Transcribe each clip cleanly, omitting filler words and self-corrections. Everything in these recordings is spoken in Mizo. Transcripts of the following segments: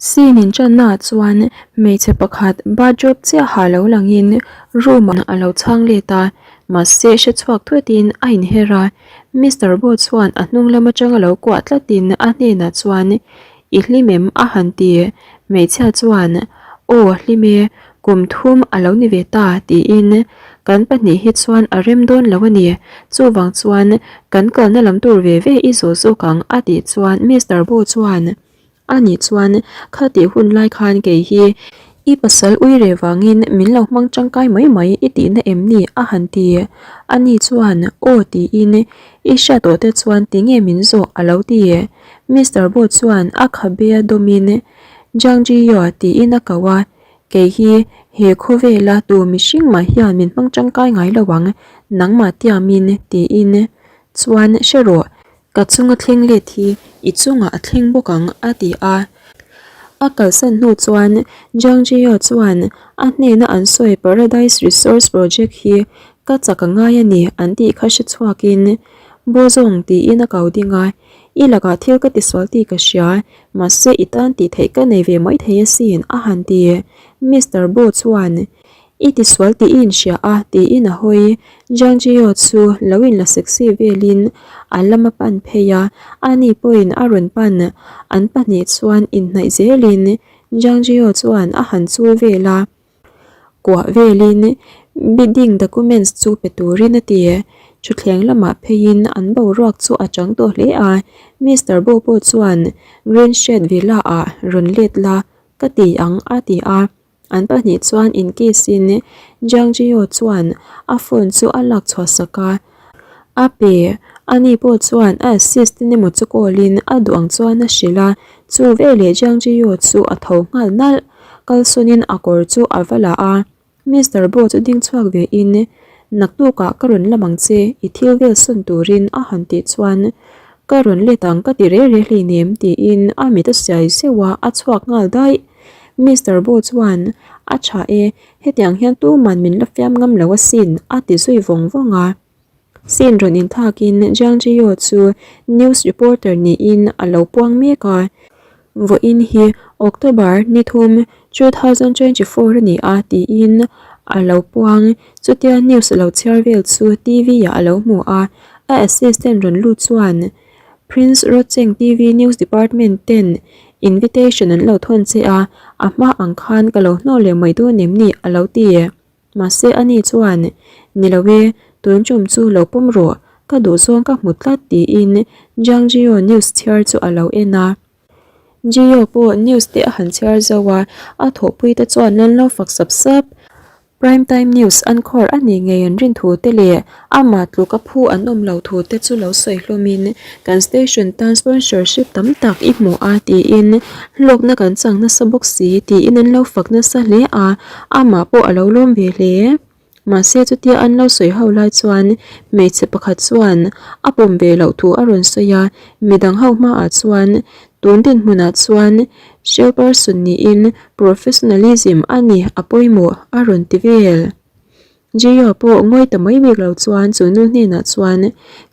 Scene inṭanna ah chuan hmeichhe pakhat bathrobe chiaha lo langin room ah a lo chhang let a, mahse hre chhuak thutin a inher a, Mister Bo chuan a hnung lam atanga lo kuah tlatin a hnenah chuan I hlim em? a han ti. Hmeichhia chuan Aw hlim e, kum thum a lo ni ve ta tiin kan pahnih hi chuan a rem dawn lo a ni, chuvang chuan kan kalna lam tur ve ve i zawh zawk ang a tih chuan Mister Bo chuan A nih chuan khatih hun lai khan kei hi i pasal ui reh vangin min lo hmang tangkai mai mai i tihna em ni? a han ti. A ni chuan aw tiin i hriat tawh te chuan tinge min zawh a lo ti. Mister Bo chuan a khabe a dawmin Jiang Ji-yo tiin a ko a, kei hi he khawvela tu mihring mah hian min hmang tangkai ngai lo ang, nangmah tiamin tiin chuan hre rawh. Ka chunga thleng let hi i chungah a thleng bawk ang, a ti a. A kalsan hnu chuan Jiang Jio chuan a hnena an sawi Paradise Resource Project hi ka chak a ngai a ni an tih kha hre chhuakin Bozong tiin a kau ding a, I lakah thil ka tisual tih ka hria, mahse i tan tih theih ka nei ve mai thei asin, a han ti. Mister Bo chuan I tisual tih i inhria a, tiin a hawi. Jiang Jio chu lo inla sexy velin a lam a pan phei a, ani pawhin a rawn pan. An pahnih chuan inhnaih zelin Jiang Jio chuan a han chul vel a, kuah velin bidding documents chu pe turin a ti. Thutthleng lamah pheiin an boruak chu a chang tawh hle a, Mister Bo pawh chuan Green Shed Villa-ah rawn let la ka ti ang a ti a. An pahnih chuan in kiss in Jiang Jio chuan a phone chu a lak chhuah sak a, a pe. Ani pawh chuan a assistant emaw chu call in a duh ang chuan a hrilh a, chu veleh Jiang Jio chu a tho nghal nalh. Kalsawn in a kawr chu a va la a, Mister Bo chu ding chhuak ve in Naktukah ka rawn lam ang che, i thil vel sawn turin a han tih chuan ka rawn let ang ka ti reh reh hleinem tiin a mit a siai zeuh a, a chhuak nghal daih. Mister Bo chuan, A tha e, hetiang hian tuman min la fiam ngam lo asin, a ti zui vawng vawng a. Scene rawn inthakin Jiang Jio chu news reporter niin a lo puang mek a. Vawiin hi October ni thum, 2024 a ni a tiin a lo puang. Chutia news a lo chhiar vel chu TV-ah a lo hmu a, a assistant rawn lut chuan, Prince Rocheng TV News Department ten invitation an lo thawn che a, a hma ang khan ka lo hnawh leh mai dawn em ni? a lo ti. Mahse ani chuan, Ni lo e, tun tum chu lo pawm rawh, ka duhzawng ka hmu tlat tiin Jiang Jio news chhiar chu a lo en a. Jio pawh news te a han chhiar zo a, a thawhpui te chuan an lo fak sap sap. Prime Time News an khawr a nih ngei an rin thu te leh amah tluk a phu an awm lo thu te chu lo sawi hlawmin kan station tan sponsorship tam tak i hmu a tiin hlawkna kan chang nasa bawk si tiin an lo fak nasa hle a, amah pawh a lo lawm ve hle. Mahse chutia an lo sawi ho lai chuan hmeichhe pakhat chuan a pawm ve loh thu a rawn sawi a, midang ho hmaah chuan tun dinhmunah chuan Shell person niin professionalism a ni a pawimawh a rawn ti vel. Jio pawh ngawi ta mai bik lo chuan chu nu hnenah chuan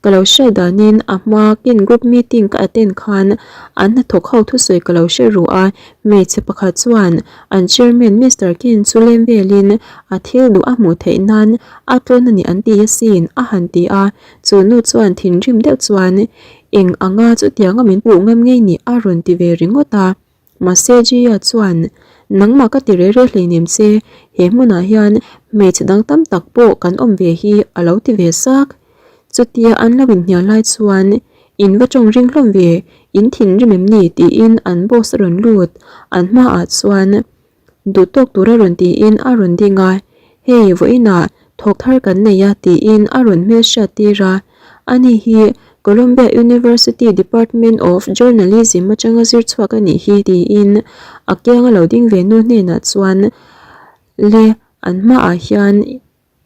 ka lo hriat danin a hma kin group meeting ka attend khan an hnathawk ho thusawi ka lo hre ru a, hmeichhe pakhat chuan an chairman Mister Kin chu lem velin a thil duh a hmuh theih nan a tlawn a ni an ti asin a han ti a, chu nu chuan thinrim deuh chuan Eng anga chutianga min puh ngam ngei ni a rawn ti ve ringawt a. Mahse Gia chuan, Nangmah ka ti reh reh hleinem che, he hmunah hian hmeichhe dang tam tak pawh kan awm ve hi a lo ti ve sak. Chutia an lo inhnial lai chuan, In va tawng ring hlawm ve, in thinrim em ni? tiin an boss a rawn lut. An hmaah chuan. Duh tawk tura rawn tiin a rawn ding a, Hei, vawiinah thawk thar kan nei a tiin a rawn hmelhriat tir a. Ani hi Columbia University Department of Journalism atanga zir chhuak a nih hi tiin a kianga lo ding ve nu hnenah chuan le an hmaah hian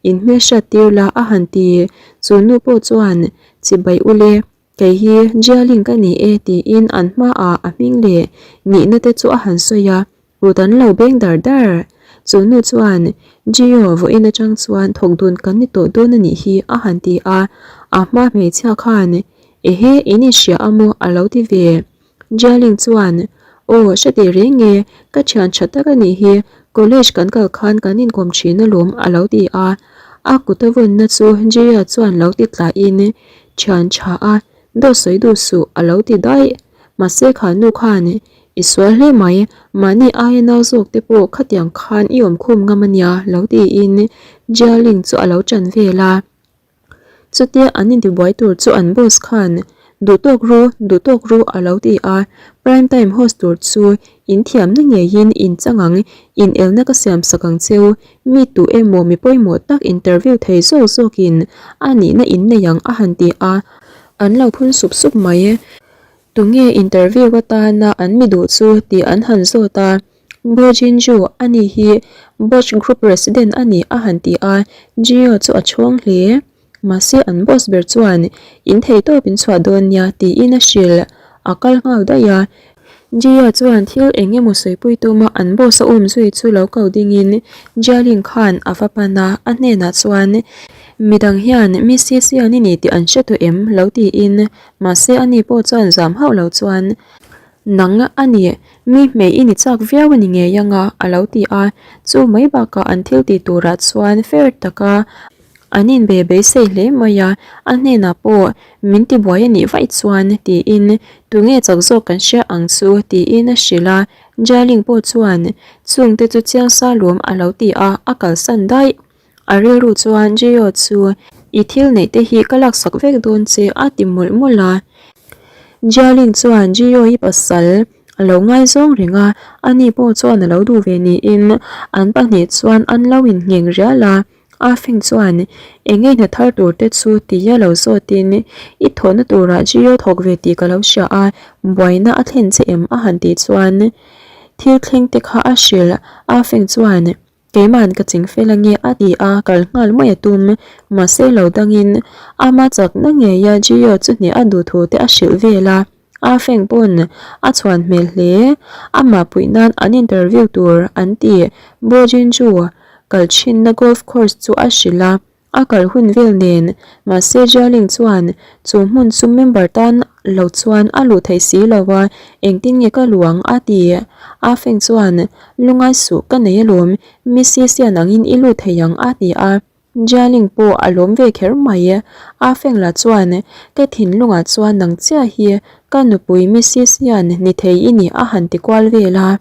in hmelhriat tir la a han ti. Chu nu pawh chuan chibai ule. Kei hi Jialing ka ni e tiin an hmaah a hming leh nihna te chu a han sawi a, kut an lo beng dar dar. Chu nu chuan, Jio, vawiin atang chuan thawk dun kan ni tawh dawn a nih hi a han ti a, a hma hmeichhia khan, Ehe, in inhria a maw? a lo ti ve. Jialing chuan, Aw, hre teh reng e, ka thian tha tak a nih hi, college kan kal khan kan inkawm thin alawm a lo ti a. A kut a vawnna chu Jia chuan lo ti tlahin, Thian tha a, dawt sawi duh suh a lo ti daih. Mahse kha nu khan, I sual hle mai, mahni aia nau zawk te pawh khatiang khan i awmkhum ngam a nia lo tiin Jia Ling chu a lo ṭan vel a. Chutia an intibuai tur chu an boss khan, Duh tawk ru, duh tawk ru a lo ti a, prime time host tur chu in thiamna ngeiin in chang ang, in elna ka siam sak ang cheu, mi tu emaw mi pawimawh tak interview thei zawk zawkin a nihna in nei ang a han ti a, an lo phun sup sup mai. Tunge interview atana an mi duh chu tih an han zawt a. Bo Jinju, ani hi Bosch Group President a ni a han ti a, Jio chu a chhawng hle. Mahse an boss ber chuan in thei tawp in chhuah dawn nia tiin a hrilh. A kal nghal daih a. Jia chuan thil eng emaw sawipui tuma an boss a um zui chu lo ko dingin Jialing khan a va pan a, a hnenah chuan midang hian Miss Sisian i ni tih an hre tawh em lo tiin mahse ani pawh chuan zam hauh lo chuan Nang a ni, mi hmei i ni chak viau a ni ngei ang a, a lo ti a. Chu mai bakah an thil tih turah chuan fair taka an inbe beisei hle mai a, a hnenah pawh min tibuai a nih vaih chuan tiin tunge chak zawk kan hria ang chu tiin a hrilh a. Jialing pawh chuan chungte chu chiang sa lawm a lo ti a, a kalsan daih. A rilru chuan Jio chu i thil neih te hi ka laksak vek dawn che a ti mawlh mawlh a. Jialing chuan Jio i pasal a lo ngaizawng reng a, ani pawh chuan a lo duh ve niin an pahnih chuan an lo inngheng rial a. A fing chuan eng nge hna thar tur te chu tia lo zawtin i thawhna turah Jio thawk ve tih ka lo hria a, buaina a thlen che em a han tih chuan thil thleng te kha a hrilh. A fing chuan Keima'n ka ching fel ange a ti a, kal nghal mai a tum. Mahse lo dangin ama chakna ngeia Jio chu hneh a duh thu te a hrilh vel a, a feng pawn a chhuan hmel hle. Amah puih nan an interview tur an ti. Bo Jinju kal thinna golf course chu a hrilh a. A kal hun vel nen, mahse Jialing chuan chu hmun chu member tan lo chuan a luh theih si lo a, engtin nge ka luh ang a ti. A Feng chuan, Lungai suh ka nei alawm, Missy Sian angin i lut thei ang a ti a. Jialing pawh a lawm ve kher mai. A Feng lah chuan, Ka thinlungah chuan nang chiah hi ka nupui Missy Sian ni thei i ni a han ti kual vel a.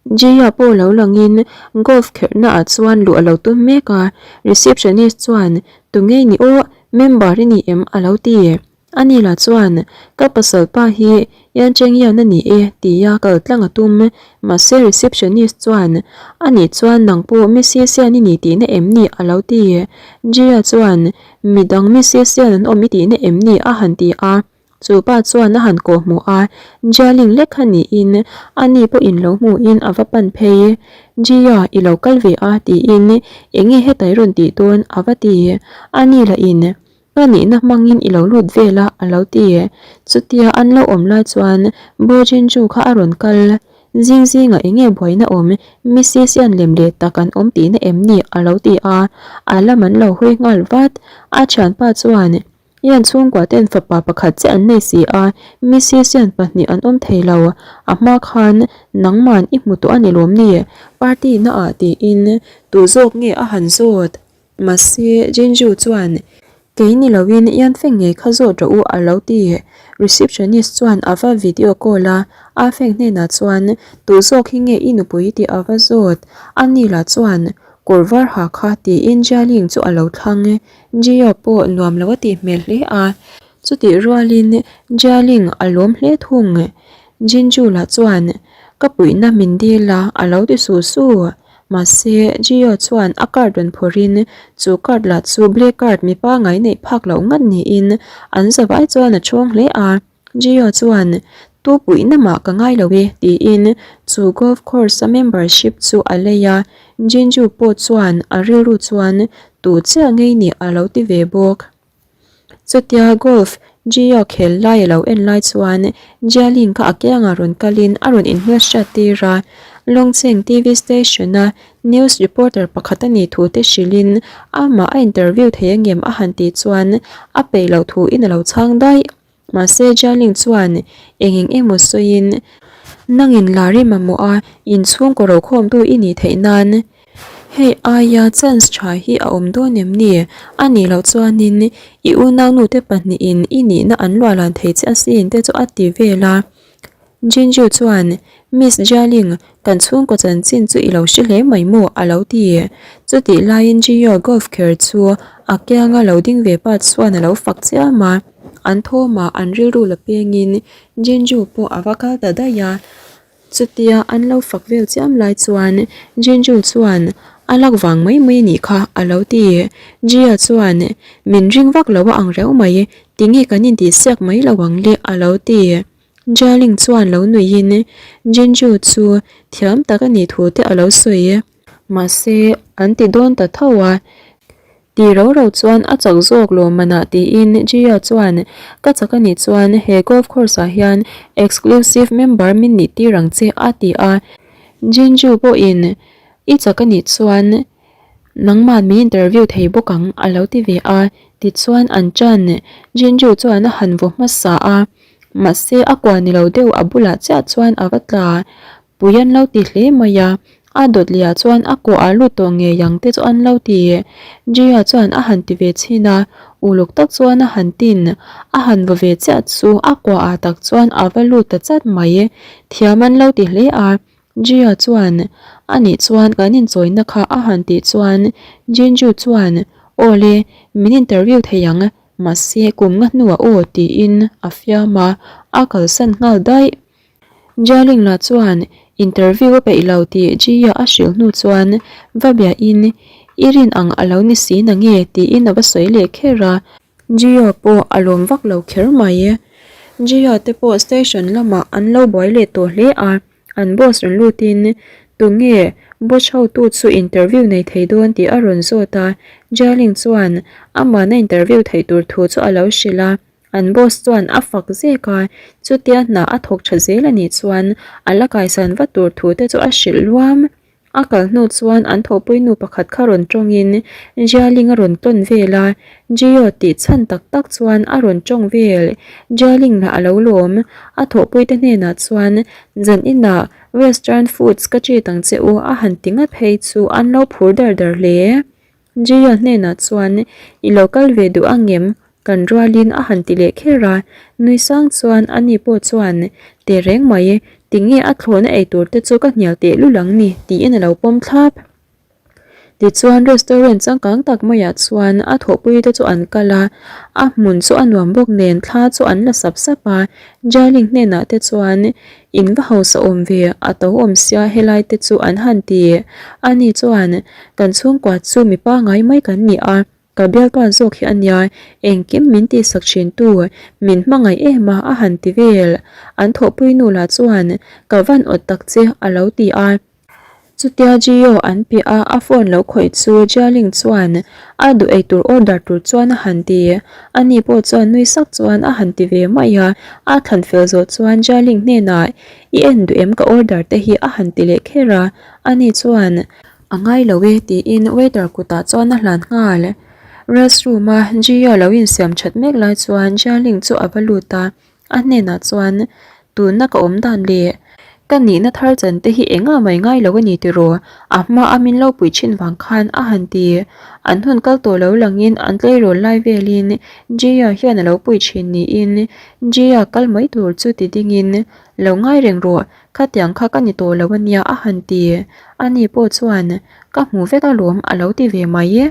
Jia pawh lo langin golf kherhna ah chuan luh a lo tum mek a, receptionist chuan Tunge ni aw, member i ni em? a lo ti. Ani lah chuan Ka pasal pa hi Yan Cheng Yan a ni e tia kal tlang a tum, mahse receptionist chuan Anih chuan nang pawh Missy Sian i ni tihna em ni? a lo ti. Jia chuan Midang Missy Sian an awm i tihna em ni? a han ti a. Chu pa chuan a han kawh hmuh a, Jialing lek kha niin ani pawhin lo hmuhin a va pan phei. Jia, i lo kal ve a tiin eng nge heta i rawn tih dawn a va ti. Ani lahin, Ka nihna hmangin i lo lut vel a a lo ti. Chutia an lo awm lai chuan Bo Jinju kha a rawn kal. Zing zingah eng nge buaina awm, Missy sian lem leh tak an awm tihna em ni a lo ti a, a lam an lo hawi nghal vat. A thianpa chuan Ian chhungkua ten fapa pakhat che an nei si a, Missy sian pahnih an awm thei lo, a hma khan nangman i hmu tawh a ni lawm ni? Party na ah tiin tu zawk nge a han zawt? Mahse Jinju chuan kei ni loin Ian Feng ngei kha zawt rawh u a lo ti. Receptionist chuan a va video call a, A Feng hnenah chuan tu zawk hi nge i nupui tih a va zawt? Ani lah chuan kawr var ha kha tiin Jialing chu a lo thlang. Jia pawh nuam lo a tih hmel hle a, chutih rualin Jialing a lawm hle thung. Jinju lah chuan ka puihna min dil a, a lo ti su su. Mahse, Jia chuan a card rawn phawrhin chu card lah chu black card mipa ngai neih phak loh ngat niin an zavai chuan a chhawng hle a. Gio chuan, Tu puihna mah ka ngai lo e, tiin chu golf course a membership chu a lei a. Jinju pawh chuan a rilru chuan tu chiah ngei nih a lo ti ve bawk. Chutia golf Gio khel lai a lo en lai chuan Jialing kha a kiangah rawn kalin a rawn inhmelhriat tir a. Longcheng TV station a news reporter pakhat a nih thu te hrilhin amah a interview thei angem a han tih chuan a peih loh thuin a lo chhang daih. Mahse Jialing chuan eng eng emaw sawiin. Nangin lar i mamawh a, inchhungkaw rokhawmtu i nih theih nan hei aia chance tha hi a awm dawn em ni? A nih loh chuanin i unaunute pahnihin i nihna an luahlan thei che asin te chu a ti vel a. Jinju chuan, Miss Jialing, kan chhungkaw chanchin chu i lo hre hle mai maw? a lo ti. Chutih laiin Jio golf kher chu a kianga lo ding ve pa chuan a lo fak chiam a. An thawmah an rilru la pengin Jinju pawh a va kal ta daih a. Chutia an lo fak vel chiam lai chuan Jinju chuan, A lak vang mai mai a nih kha, a lo ti. Jia chuan, Min ring vak lo a ang reuh mai, tinge kan intihsiak mai lo ang le, a lo ti. Jialing chuan lo nuihin Jinju chu thiam tak a nih thu te a lo sawi. Mahse, an ti dawn ta tho a. Ti ro ro chuan a chak zawk lo manah tiin Jia chuan, Ka chak a nih chuan he golf course ah hian exclusive member min nih tir ang che a ti a. Jinju pawhin, I chak a nih chuan nangmah min interview thei bawk ang a lo ti ve a. Tichuan an ṭan. Jinju chuan a han vaw hmasa a. Mahse a kua ni lo deuh a bulah chiah chuan a va tla. Pui an lo ti hle mai a, a dawt leh ah chuan a kawh ah lut tawh ngei ang te chu an lo ti. Jia chuan a han ti ve chhin a, uluk tak chuan a han tin. A han vaw ve chiah chu a kua ah tak chuan a va lut ta chat mai. Thiam an lo ti hle a, Jia chuan a nih chuan kan inchawina kha a han tih chuan Jinju chuan Aw le, min interview thei ang, mahse kum nga hnuah aw tiin a fiam a, a kalsan nghal daih. Jialing lah chuan interview a peih lo tih Jia a hrilh hnu chuan va biahin i rin ang a lo ni si na nge tiin a va sawi leh kher a. Jia pawh a lawm vak lo kher mai. Jia te pawh station lamah an lo buai leh tawh hle a, an boss rawn lutin tunge boss hotu chu interview nei thei dawn tih a rawn zawt a, Jialing chuan amahna interview theih tur thu chu a lo hrilh a. An boss chuan a fak zek a, chutia hna a thawk tha zel a nih chuan a la kaisan vat tur thu te chu a hrilh luam. A kal hnu chuan an thawhpui nu pakhat kha rawn tawngin Jialing a rawn tawn vel a, Jio tih chhan tak tak chuan a rawn tawng vel. Jialing lah a lo lawm. A thawhpui te hnenah chuan zan inah western foods ka treat ang che u a han ti ngat phei chu an lo phur dar dar hle. Jia hnenah chuan I lo kal ve duh ang em? Kan rualin a han ti leh kher a, nui sang chuan ani pawh chuan Teh reng mai, tinge a thlawhna ei tur te chu ka hnial teh lul ang ni tiin a lo pawm thlap. Tichuan restaurant changkang tak maiah chuan a thawhpui te chu an kal a, a hmun chu a nuam bawk nen thla chu an la sap sap a, Jialing hnenah te chuan In va hausa awm ve, a to awm sia helai te chu an han ti. Ani chuan, Kan chhungkua chu mi pangai mai kan ni a, ka bialpa zawk hi a nia, engkim min tihsak thin tu, min hmangaih em a a han ti vel. An thawhpui nu lah chuan, Ka van awt tak che a lo ti a. Chutia Jio an piah a, a phone lo khawih chu Jialing chuan a duh eitur order tur chuan a han ti. Ani pawh chuan nui sak chuan a han ti ve mai a, a thlan fel zawh chuan Jialing hnenah I en duh em ka order te hi a han ti leh kher a, ani chuan A ngai lo e tiin waiter kutah chuan a hlan nghal. Restroom a Jio lo insiam that mek lai chuan Jialing chu a va lut a, A hnenah chuan, Tuna ka awm dan leh ka nihna thar chan te hi engah mai ngai lo a ni tiraw? A hma a min lo pui thin vang khan a han ti. An hun kal tawh lo langin an tleirawl lai velin Jia hian a lo pui thin niin Jia kal mai tur chu ti dingin, Lo ngai reng rawh, khatiang kha ka ni tawh lo a nia a han ti. Ani pawh chuan, Ka hmu vek alawm a lo ti ve mai.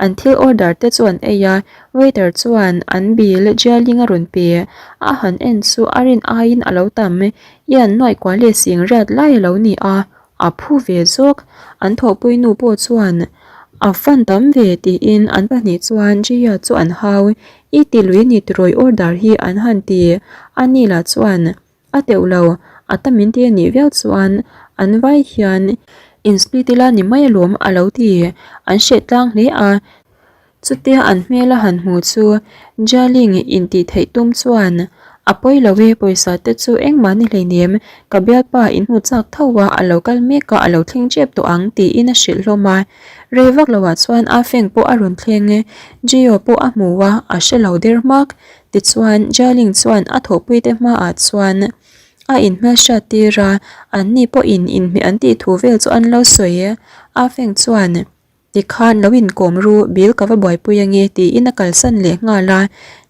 An thil order te chu an ei a, waiter chuan an bill Jialing a rawn pe. A han en chu a rin aiin a lo tam, i an nuaih kual leh sing riat lai a lo ni a, a phu ve zawk. An thawhpui nu pawh chuan a fan tam ve tiin an pahnih chuan Jia chu an hau, i ti lui ni tirawi order hi an han ti. Ani lah chuan A teuh lo, a ta min ti a nih viau chuan an vai hian in split ila ni mai alawm a lo ti. An hreh tlang hle a, chutia an hmel a han hmu chu Jialing intih theih tum chuan a pawi lo e, pawisa te chu engmah ni hleinem, ka bialpa in hmu chak tho a, a lo kal mek a, a lo thleng tep tawh ang tiin a hrilh hlawm a. Rei vak loah chuan a feng pawh a rawn thleng, Jio pawh a hmu a, a hre lo der hmak. Tichuan, Jialing chuan a thawhpuite hmaah chuan A inhmelhriat tir a, anni pawhin inhmeh an tih thu vel chu an lo sawi. A Feng chuan, Tikhan lo inkawm ru, bill ka va buaipui ange tiin a kalsan leh nghal a.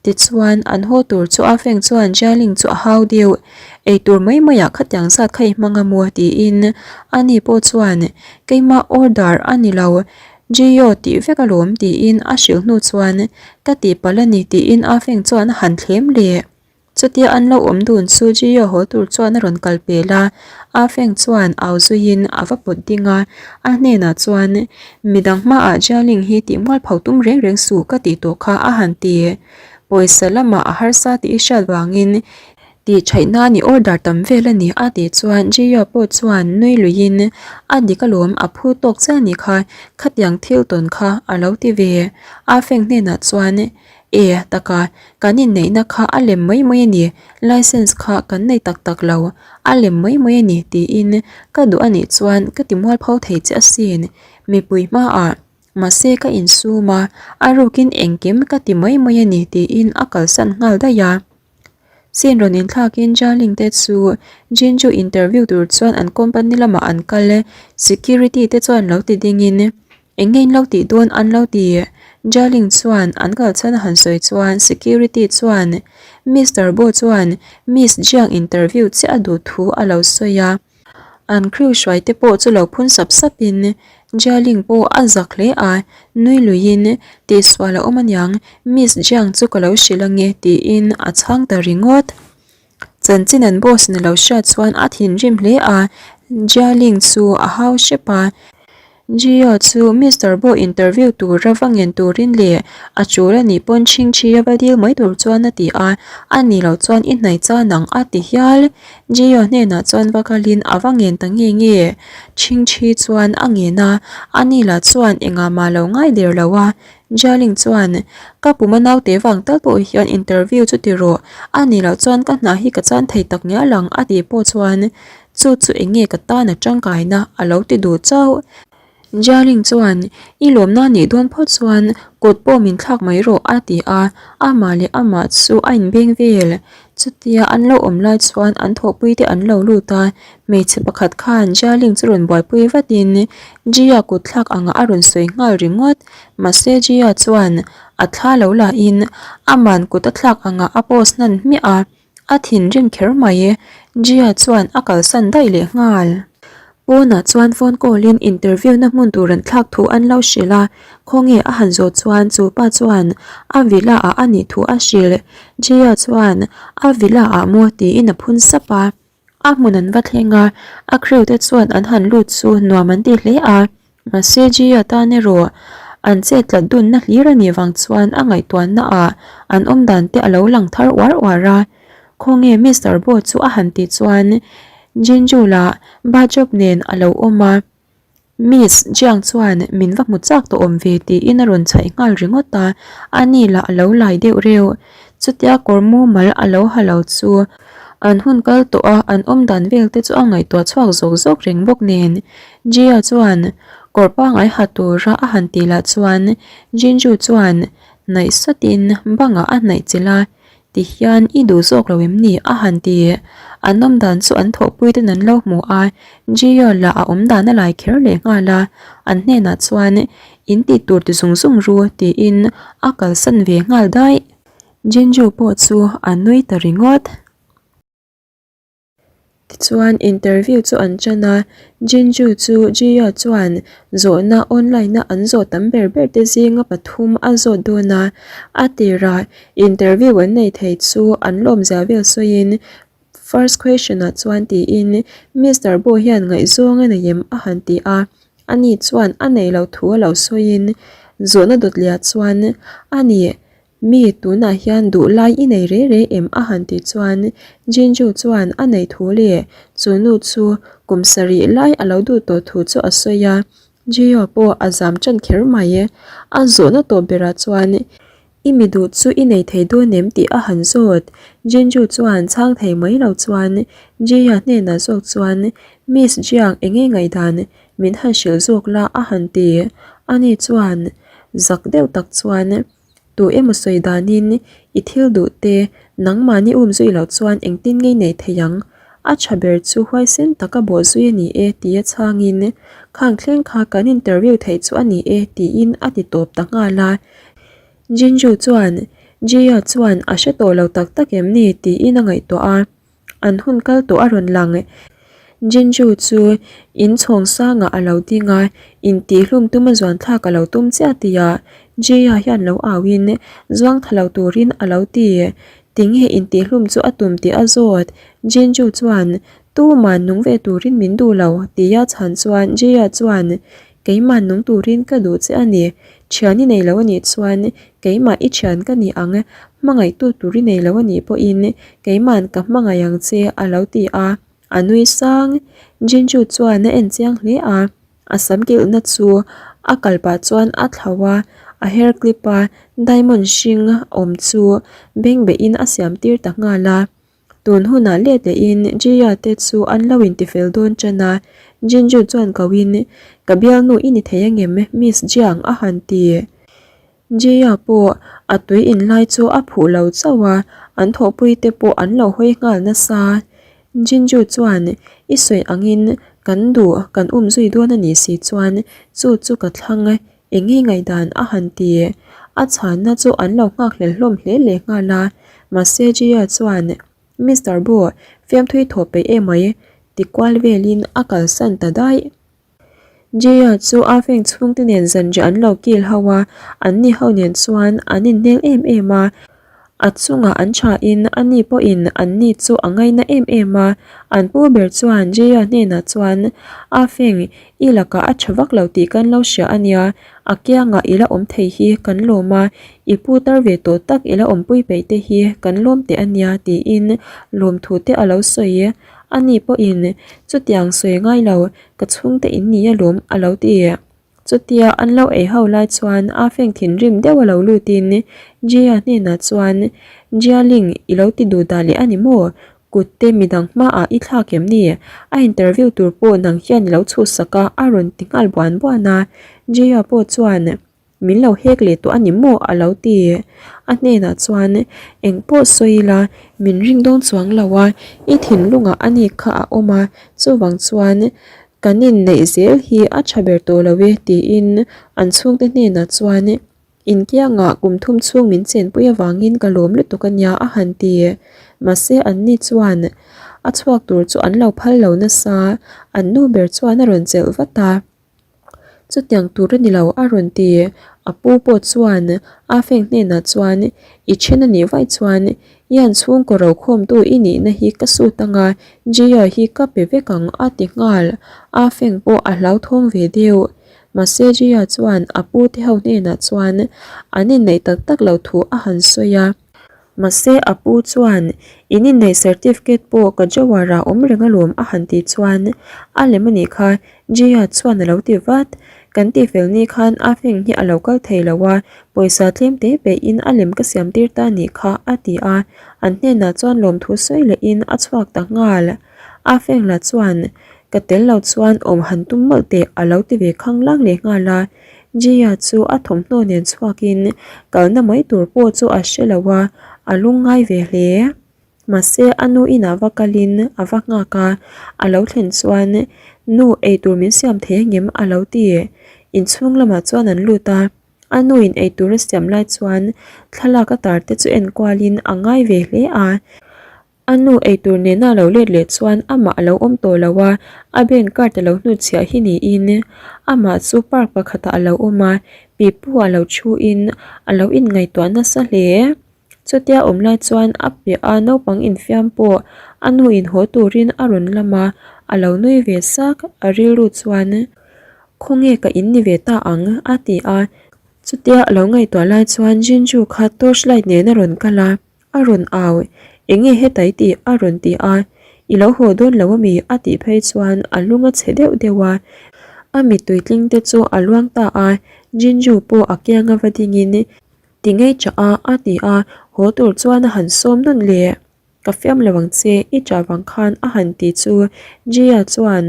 Tichuan, an haw tur chu A Feng chuan Jialing chu a hau deuh, Eitur mai maiah khatiang zat kha i hmang a maw? tiin. Ani pawh chuan, Keimah order a ni lo, Jio tih vek alawm tiin a hrilh hnu chuan, Ka tihpalh a ni tiin A Feng chuan a han thlem leh. Chutia an lo awm dun chu Jio haw tur chuan a rawn kal pel a, A Feng chuan au zuiin a va pawt ding a, a hnenah chuan, Midang hmaah Jialing hi tih mual pho tum reng reng suh ka tih tawh kha a han ti. Pawisa lamah a harsa tih i hriat vangin tih thaih nan i order tam vel a ni a tih chuan Jio pawh chuan nui luiin a dik alawm a phu tawk chiah a nih kha, khatiang thil tawn kha a lo ti ve. A Feng hnenah chuan E, taka, kan inneihna kha a lem mai mai a ni, license kha kan nei tak tak lo, a lem mai mai a ni tiin ka duh a nih chuan ka ti mualpho thei che asin, mipui hmaah mahse ka insum a, a rukin engkim ka ti mai mai a ni tiin a kalsan nghal daih a. Scene rawn inthlakin Jialing te chu Jinju interview tur chuan an company lamah an kal e, security te chuan lo ti dingin Eng nge in lo tih dawn an lo ti? Jialing chuan an kal chhan a han sawi chuan security chuan Mister Bo chuan Miss Jiang interview chiah a duh thu a lo sawi a. An crew hruai te pawh chu lo phun sap sap in Jialing pawh a zak hle a, nui luiin tihsual a awm aniang Miss Jiang chu ka lo hrilh ange tiin a chhang ta ringawt. Chanchin an boss ni lo hriat chuan a thinrim hle a, Jialing chu a hau hrep a. Jio chu Mister Bo interview tura va ngen turin leh a tul a nih pawn chhingchhi a va dil mai tur chuan a ti a, a nih loh chuan i hnaih chan ang a ti hial. Jio hnenah chuan va kalin a va ngen ta nge nge. Chhingchhi chuan a ngen a, a ni lah chuan engah mah lo ngai der lo a. Jialing chuan, Ka pum a naute vang tal pawh hian interview chu ti rawh, a nih loh chuan ka hna hi ka chan thei tak ngial ang a tih pawh chuan Chu chu eng nge ka tan a tangkaina a lo ti duh chauh. Jialing chuan, I lawmna nih dawn phawt chuan kut pawh min thlak mai rawh a ti a, amah leh amah chu a inbeng vel. Chutia an lo awm lai chuan an thawhpui te an lo lut a, hmeichhe pakhat khan Jialing chu rawn buaipui vatin Jia kut thlak angah a rawn sawi nghal ringawt. Mahse Jia chuan a thla lo lahin aman kut a thlak angah a post hnan hmiah a. A thinrim kher mai, Jia chuan a kalsan daih leh nghal. Pawnah chuan phone call in interview na hmun tur an thlak thu an lo hrilh a, khawnge a han zawh chuan chu pa chuan a villa ah a nih thu a hrilh. Jia chuan a villa ah maw tiin a phun sap a. A hmun an va thleng a, a crew te chuan an han lut chu nuam an ti hle a. Mahse Jia tan erawh an chet tlat dunna hlir a nih vang chuan a ngaihtuahna ah an awm dan te a lo lang thar uar uar a. Khawnge Mister Bo chu a han tih chuan Jinju lah Bajop nen a lo awm a. Miss Jiang chuan min va hmu chak tawh awm ve tiin a rawn chhaih nghal ringawt a, ani lah a lo lai deuh reuh. Chutia kawr mumal a lo ha lo chu an hun kal tawh a, an awm dan vel te chu a ngaihtuah chhuak zawk zawk reng bawk nen. Jia chuan kawr pangngai ha tura a han tih lah chuan Jinju chuan hnaih satin bangah a hnaih chilh a, tihian i duh zawk lo em ni a han ti. An awm dan chu an thawhpui ten an lo hmu a, Jia lah a awm dan a lai kher leh nghal a, an hnenah chuan in tih tur ti zung zung ru tiin a kalsan ve nghal daih. Jinju pawh chu a nui ta ringawt. Tichuan interview chu an ṭan a, Jinju chu Jia chuan zawhna online a an zawh tam ber ber te zinga pathum a zawt dawn a, a tirah interview an nei thei chu an lawmzia vel sawiin first question ah chuan tiin Mister Bo hian ngaihzawng a nei em a han ti a, ani chuan a nei loh thu a lo sawiin zawhna dawtliah chuan a ni. Mi tunah hian duh lai i nei re re em a han tih chuan Jinju chuan a neih thu leh chu nu chu kum sarih lai a lo duh tawh thu chu a sawi a, Jio pawh a zam tan kher mai. A zawhna tawp berah chuan i mi duh chu i nei thei dawn em tih a han zawt. Jinju chuan chhang thei mai lo chuan Jia hnenah zawk chuan Miss Jiang enge ngaihdan min han hrilh zawk la a han ti. Ani chuan zak deuh tak chuan Tu emaw sawi danin i thil duh te nangmahni um zui loh chuan engtin ngei nei thei ang? A tha ber chu huaisen taka bawhzui a ni e tia chhangin, Khang thleng kha kan interview theih chu a ni e tiin a ti tawp ta nghal a. Jinju chuan, Jia chuan a hre tawh lo tak tak em ni tiin a ngaihtuah a. An hun kal tawh a rawn lang. Jinju chu in chhawng sangah a lo ding a, intihhlum tuma zuan thlak a lo tum chiah tihah Jia hian lo auin zuang tha lo turin a lo ti. Tinge intihhlum chu a tum tih a zawt. Jinju chuan, Tuman nung ve turin min duh lo, tia chhan chuan Jia chuan, Keimah nung turin ka duh che a ni. Thian i nei lo a nih chuan keimah i thian ka ni ang, hmangaihtu tur i nei lo a nih pawhin keima'n ka hmangaih ang che a lo ti a, a nui sang. Jinju chuan a en chiang hle a, a sam kilhna chu a kal pah chuan a thlauh a, a hair clip a diamond hring awm chu bengbehin a siam tir ta nghal a. Tun hunah let lehin Jia te chu an lo intifel dawn tan a, Jinju chuan koin, Ka bialnu i ni thei angem Miss Jiang a han ti. Jia pawh a tui inlai chu a phuh lo chauh a, an thawhpui te pawh an lo hawi nghal nasa. Jinju chuan, I sawi angin kan duh kan um zui dawn a nih si chuan chu chu ka thlang Eng nge ngaihdan a han ti? A chhanna chu an lo nghakhlel hlawm hle leh nghal a, mahse Jia chuan, Mister Bo, fiamthui thawh peih emai, ti kual velin a kalsan ta daih. Jia chu a feng chhungte nen zanriah an lo kil ho a, anni ho nen chuan an innel em em a, A chungah an thain a ni pawhin an ni chu a ngaina em em a, an pu ber chuan Jaya hnenah chuan, A feng, i lakah a tha vak lo tih kan lo hria a nia, a kiangah i la awm thei hi kan lawm a, i pu tar ve tawh tak i la awmpui peih te hi kan lawm teh a nia tiin lawmthu te a lo sawi. A ni pawhin, Chutiang sawi ngai lo, ka chhungte in ni alawm a lo ti. Chutia an lo ei ho lai chuan a feng thinrim deuh a lo lutin Jia hnenah chuan, Jialing, i lo ti duh dah leh a ni maw? Kut te midang hmaah i thlak em ni? A interview tur pawh nang hian i lo chhuhsak a, a rawn ti nghal buan buan a. Jia pawh chuan, Min lo hek leh tawh a ni maw? a lo ti. A hnenah chuan, Eng pawh sawi ila, min ring dawn chuang lo a, i thinlungah a ni kha a awm a, chuvang chuan Kan inneih zel hi a tha ber tawh lo e tiin an chhungte hnenah chuan inkiangah kum thum chhung min chenpui avangin ka lawm lutuk a nia a han ti. Mahse anni chuan a chhuak tur chu an lo phal lo nasa, an nu ber chuan a rawn chelh vat a. Chutiang tur a ni lo a rawn ti. A pu pawh chuan a feng hnenah chuan i then a nih vaih chuan Ian chhungkaw rokhawmtu i nihna hi ka sut anga Jia hi ka pe vek ang a ti nghal. A feng pawh a hlauthawng ve deuh. Mahse Jia chuan a pu te ho hnenah chuan an inneih tak tak lo thu a han sawi a. Mahse a pu chuan in inneih certificate pawh ka drawer ah awm reng alawm a han tih chuan a lem a nih kha Jia chuan a lo ti vat. Kan tihfel ni khan a feng hi a lo kal thei lo a, pawisa tlem te peihin a lem ka siam tir ta nih kha a ti a, an hnenah chuan lawmthu sawi lehin a chhuak ta nghal. A feng lah chuan ka tel lo chuan awm han tum mawlh teh a lo ti ve khang lang leh nghal a. Jia chu a thawmhnaw nen chhuakin kalna mai tur pawh chu a hre lo a, a lungngai ve hle. Mahse a nu inah va kalin a va nghak a, a lo thlen chuan Nu eitur min siam thei angem a lo ti. Inchhung lamah chuan an lut a, a nu in eitur a siam lai chuan thlalak a tar te chu enkualin a ngai ve hle a. A nu eitur nena lo let leh chuan amah a lo awm tawh lo a, a bank card a lo hnutchhiah hi niin amah chu park pakhatah a lo awm a, pipu a lo thuin a lo inngaihtuah nasa hle. Chutia awm lai chuan a piah a naupang infiam pawh a nu in haw turin a rawn lam a, a lo nui ve sak, a rilru chuan Khawnge ka in ni ve ta ang? a ti a, chutia a lo ngaihtuah lai chuan Jinju kha torch light nen a rawn kal a. A rawn au, Enge heta i tih? a rawn ti a, I lo haw dawn lo ami? a tih phei chuan a lung a chhe deuh deuh a, a mittui tling te chu a luang ta a, Jinju pawh a kiang a va dingin Ti ngei chah a a ti a, haw tur chuan a han sawm nawn leh. Ka fiam lo ang che, i chah vang khan a han ti chu Jia chuan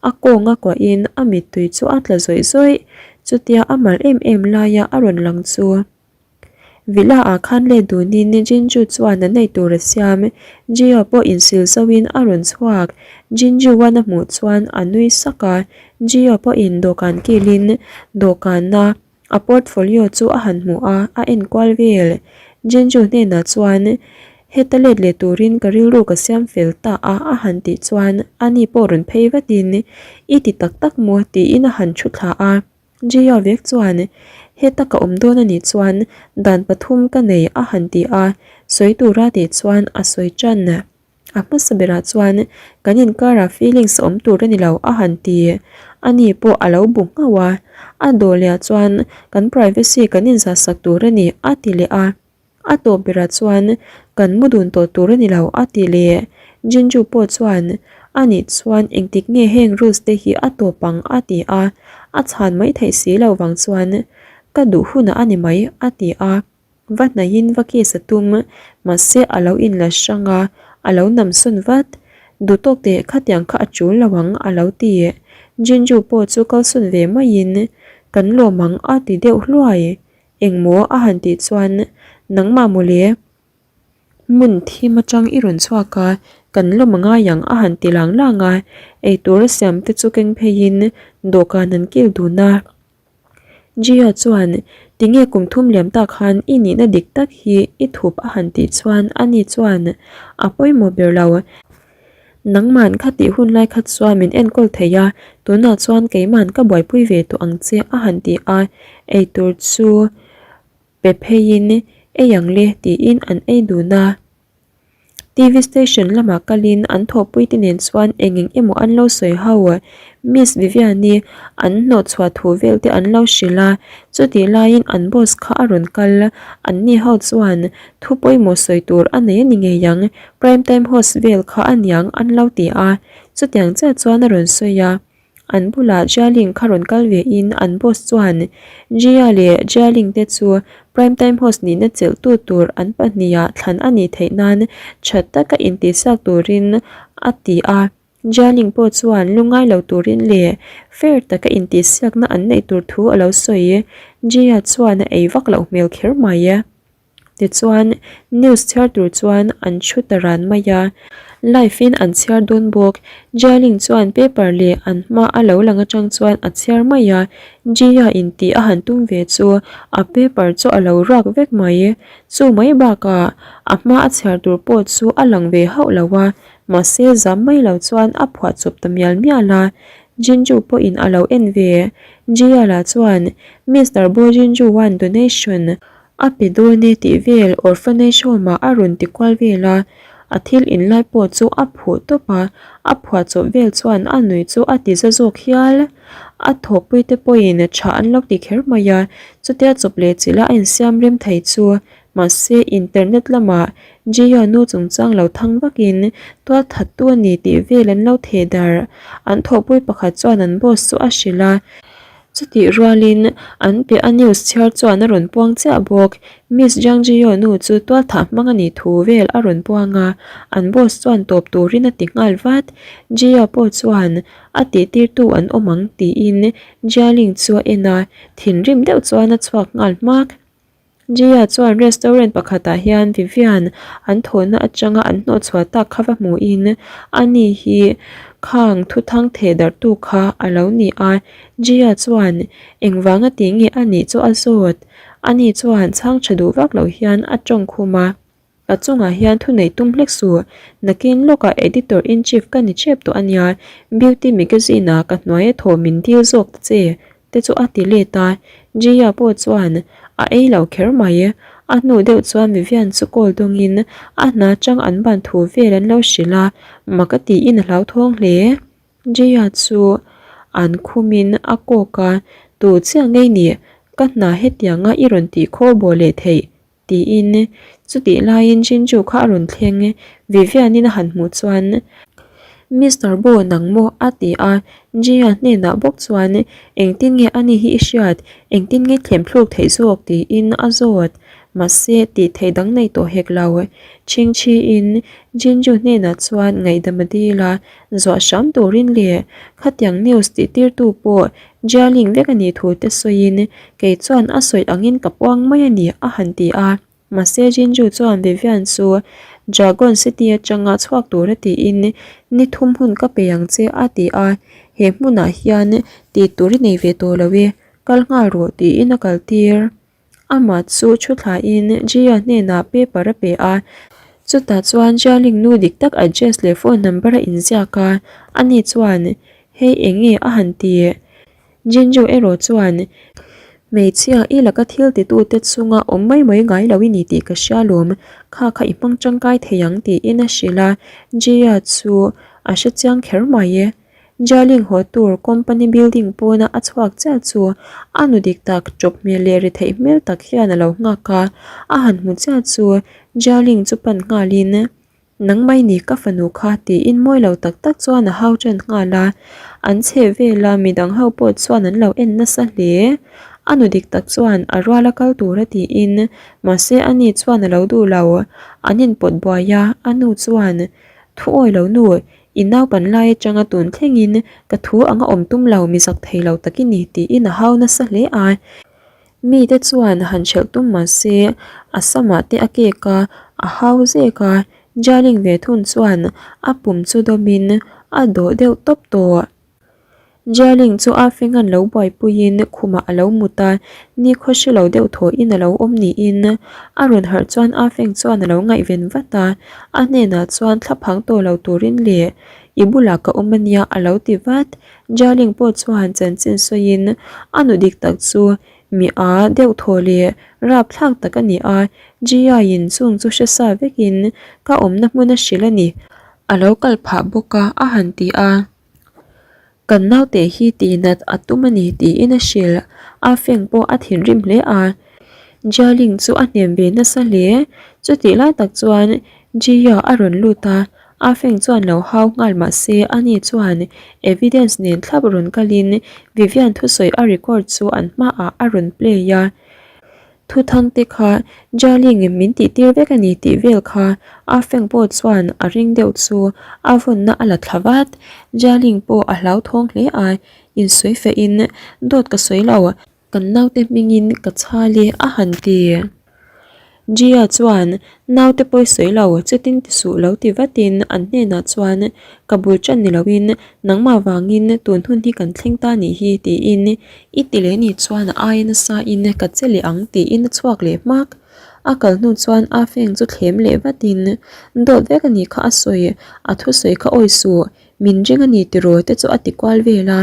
a kawng a kuahin a mittui chu a tla zawih zawih, chutia a mal em em laia a rawn lang chu. Villa ah khan let dunin Jinju chuan a nei tur a siam. Jio pawh insil zoin a rawn chhuak. Jinju an a hmuh chuan a nui sak a. Jio pawhin dawhkan kilin dawhkana a portfolio chu a han hmuh a, a enkual vel. Jinju hnenah chuan heta let leh turin ka rilru ka siam fel ta a a han tih chuan ani pawh rawn phei vatin i ti tak tak maw tiin a han thu thla a. Jia vek chuan heta ka awm dawn a nih chuan dan pathum ka nei a han ti a, sawi tura tih chuan a sawi tan. A hmasa berah chuan kan inkarah feelings a awm tur a ni lo a han ti. Ani pawh a lo bu nghauh a, a dawh lehah chuan kan privacy kan inzahsak tur a ni a ti leh a. A tawp berah chuan kan mu dun tawh tur a ni lo a ti leh. Jinju pawh chuan a nih chuan engtik nge heng rules te hi a tawp ang a ti a, a chhan mai theih si lo vang chuan ka duh hunah a ni mai a ti a. Va hnaihin va kiss a tum, mahse a lo inla hrang a, a lo nam sawn vat. Duhtawk teh khatiang kha a tul lo ang a lo ti. Jinju pawh chu kalsawn ve maiin kan lawm ang a ti deuh hluai. Engmaw a han tih chuan nangmah mawle hmun thim atang i rawn chhuak a, kan lawm a ngai ang a han ti lang lang a, eitur a siam te chu keng pheiin dawhkan an kil dun a. Jia chuan tinge kum thum liam tak khan i nihna dik tak hi i thup a han tih chuan ani chuan a pawimawh ber lo. Nangman kha tih hun lai kha chuan min enkawl thei a, tunah chuan keiman ka buaipui ve tawh ang che a han ti a, eitur chu pe pheiin ei ang le tiin an ei dun a. TV station lamah kalin an thawhpui te nen chuan eng eng emaw an lo sawi ho. Miss Viviani an hnawhchhuah thu vel te an lo hrilh a, chutih laiin an boss kha a rawn kal. Anni ho chuan thu pawimawh sawi tur a nei a ni ngei ang, prime time host vel kha a niang an lo ti a, chutiang chiah chuan a rawn sawi a. An bulah Jialing kha rawn kal ve in an boss chuan Jia leh Jialing te chu prime time host nihna chelh tu tur an pahniha thlan a nih theih nan tha taka intihsiak turin a ti a. Jialing pawh chuan lungngai lo turin leh fair taka intihsiakna an neih tur thu a lo sawi. Jia chuan a ei vak loh hmel kher mai. Tichuan, news chhiar tur chuan an thu ta ran mai a, live in an chhiar dawn bawk. Jialing chuan paper leh an hma a lo lang atang chuan a chhiar mai a, Jia in tih a han tum ve chu a paper chu a lo ruak vek mai. Chu mai bakah a hma a chhiar tur pawh chu a lang ve hauh lo a, mahse zam mai lo chuan a phuah chawp ta mial mial a. Jinju pawhin a lo en ve. Jia lah chuan Mister Bo Jinju one donation A pe dawn e tih vel orphanage home ah a rawn ti kual vel a, a thil in lai pawh chu a phuh tawp a, a phuah chawp vel chuan a nui chu a ti za zawk hial. A thawhpui te pawhin tha an lo ti kher mai a, chutia chawp leh chilh a a insiam rem thei chu mahse internet lamah Jia nu chungchang lo thang vakin tual thattu a ni tih vel an lo theh darh. An thawhpui pakhat chuan an boss chu a hrilh a. Chutih rualin an piah a news chhiar chuan a rawn puang chiah bawk. Miss Jiang Jiyou nu chu tualthah hmang a nih thu vel a rawn puang a, an boss chuan tawp turin a ti nghal vat. Jia pawh chuan a tihtirtu an awm ang tiin Jialing chu a en a, thinrim deuh chuan a chhuak nghal hmak. Jia chuan restaurant pakhatah hian Vivian an thawhna atanga an hnawhchhuah tak kha va hmuhin ani hi khang thuthang theh darhtu kha a lo ni a. Jia chuan engvanga tih nge a nih chu a zawt. Ani chuan chhang tha duh vak lo hian a tawng khum a. Ka chungah hian thu neih tum hlek suh, nakin lawkah editor in chief ka ni chep tawh ania, beauty magazine ah ka hnuai a thaw min dil zawk ta che te chu a ti let a, Jia pawh chuan a ei lo kher mai, a hnu deuh chuan Vivian chu call dawngin a hna chang an ban thu vel an lo hrilh a, mak a tiin a hlauthawng hle. Jia chu an khumin a kawk a, Tu chiah ngei nih, ka hna hetianga i rawn tih khaw baw leh theih Tiin chutih laiin Jinju kha a rawn thleng Vivian-in a han hmuh chuan Mister Bo nang maw a ti a, Jia hnenah bawk chuan engtin nge ani hi i hriat, engtin nge thlem thluk theih zawk tiin a zawt. Mahse, tih theih dang nei tawh hek lo. Chhingchhiin Jinju hnenah chuan ngaihdam a dil a, zuah hram turin leh khatiang news tih tirtu pawh Jialing vek a nih thu te sawiin kei chuan a sawi angin ka puang mai a ni a han ti a. Mahse Jinju chuan Vivian chu Dragon City atanga chhuak tura tiin ni thum hun ka pe ang che a ti a, he hmunah hian tih tur i nei ve tawh lo e, kal nghal rawh tiin a kal tir. Amah chu thu thlain Jia hnenah paper a pe a, chutah chuan Jialing nu dik tak address leh phone number a inziak a, ani chuan hei eng nge a han ti? Jinju erawh chuan Hmeichhia i laka thil titute chunga awm mai mai ngai lo i ni tih ka hria lawm, kha kha i hmang tangkai thei ang tiin a hrilh a, Jia chu a hrechiang kher mai e. Jialing haw tur company building pawna a chhuak chiah chu a nu dik tak chawp hmel leh ri theih hmel tak hian a lo nghak a, a han hmu chiah chu Jialing chu pan nghalin Nangmai ni ka fanu kha tiin mawi lo tak tak chuan a hau ṭan nghal a, an chheh vela midang ho pawh chuan an lo en nasa hle. A nu dik tak chuan a rual a kal tur a tiin mahse ani chuan a lo duh lo, an inpawt buai a, a nu chuan Thu awi lo nu, I naupan lai atanga tun thlengin ka thu anga awm tum lo mi zak thei lo tak i ni tiin a hau nasa hle a. Mite chuan han hrelh tum mah se a samah te a kek a, a hau zek a, Jialing ve thun chuan a pum chu dawmin a dawh deuh tawp tawh. Jialing chu a fengan lo buaipuiin khumah a lo mut a, nikhaw hre lo deuh thawhin a lo awm niin a rawn harh chuan a feng chuan a lo ngaihven vat a, a hnenah chuan thlaphang tawh lo turin leh i bulah ka awm ania a lo ti vat. Jialing pawh chuan chanchin sawiin a nu dik tak chu mi a deuh thaw leh rapthlak tak a ni a, Jia-in chung chu hre sa vekin ka awmna hmun a hrilh a ni, a lo kal phah bawk a a han ti a. Kan naute hi tihnat a tum a ni tiin a hrilh. A feng pawh a thinrim hle a. Jialing chu a hnem ve nasa hle. Chutih lai tak chuan Jia a rawn lut a, A feng chuan lo hau nghal mah se ani chuan evidence nen thlap rawn kalin Vivian thusawi a record chu an hmaah a rawn play a. Thuthang te kha Jialing min tih tir vek a ni tih vel kha a feng pawh chuan a ring deuh chu a vawnna a la thla vat. Jialing pawh a hlauthawng hle a, insawi feh in dawt ka sawi lo, kan naute hmingin ka chhal e a han ti. Jia chuan naute pawi sawi lo chutin ti suh lo ti vatin an hnenah chuan ka bul tan ni loin nangmah vangin tun hun hi kan thleng ta nih hi tiin I ti leh nih chuan a aia nasa in ka che leh ang tiin a chhuak leh hmak. A kal hnu chuan a feng chu thlem leh vatin dawt vek a nih kha a sawi, a thusawi kha awi suh, min ring a ni tiraw te chu a ti kual vel a.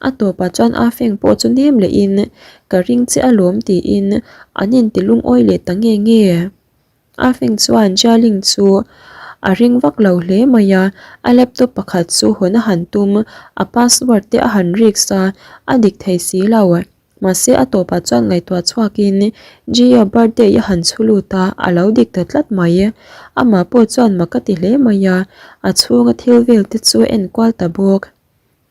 A tawpah chuan a feng pawh chu nem lehin ka ring che alawm tiin an inti lungawi leh ta nge nge. A feng chuan Jialing chu a ring vak lo hle mai a, a laptop pakhat chu hawn a han tum, a password te a han risk a, a dik thei si lo. Mahse a tawpah chuan ngaihtuah chhuakin Jia birthday a han chhu lut a, a lo dik ta tlat mai. Amah pawh chuan mak a ti hle mai a, a chhunga thil vel te chu a enkual ta bawk.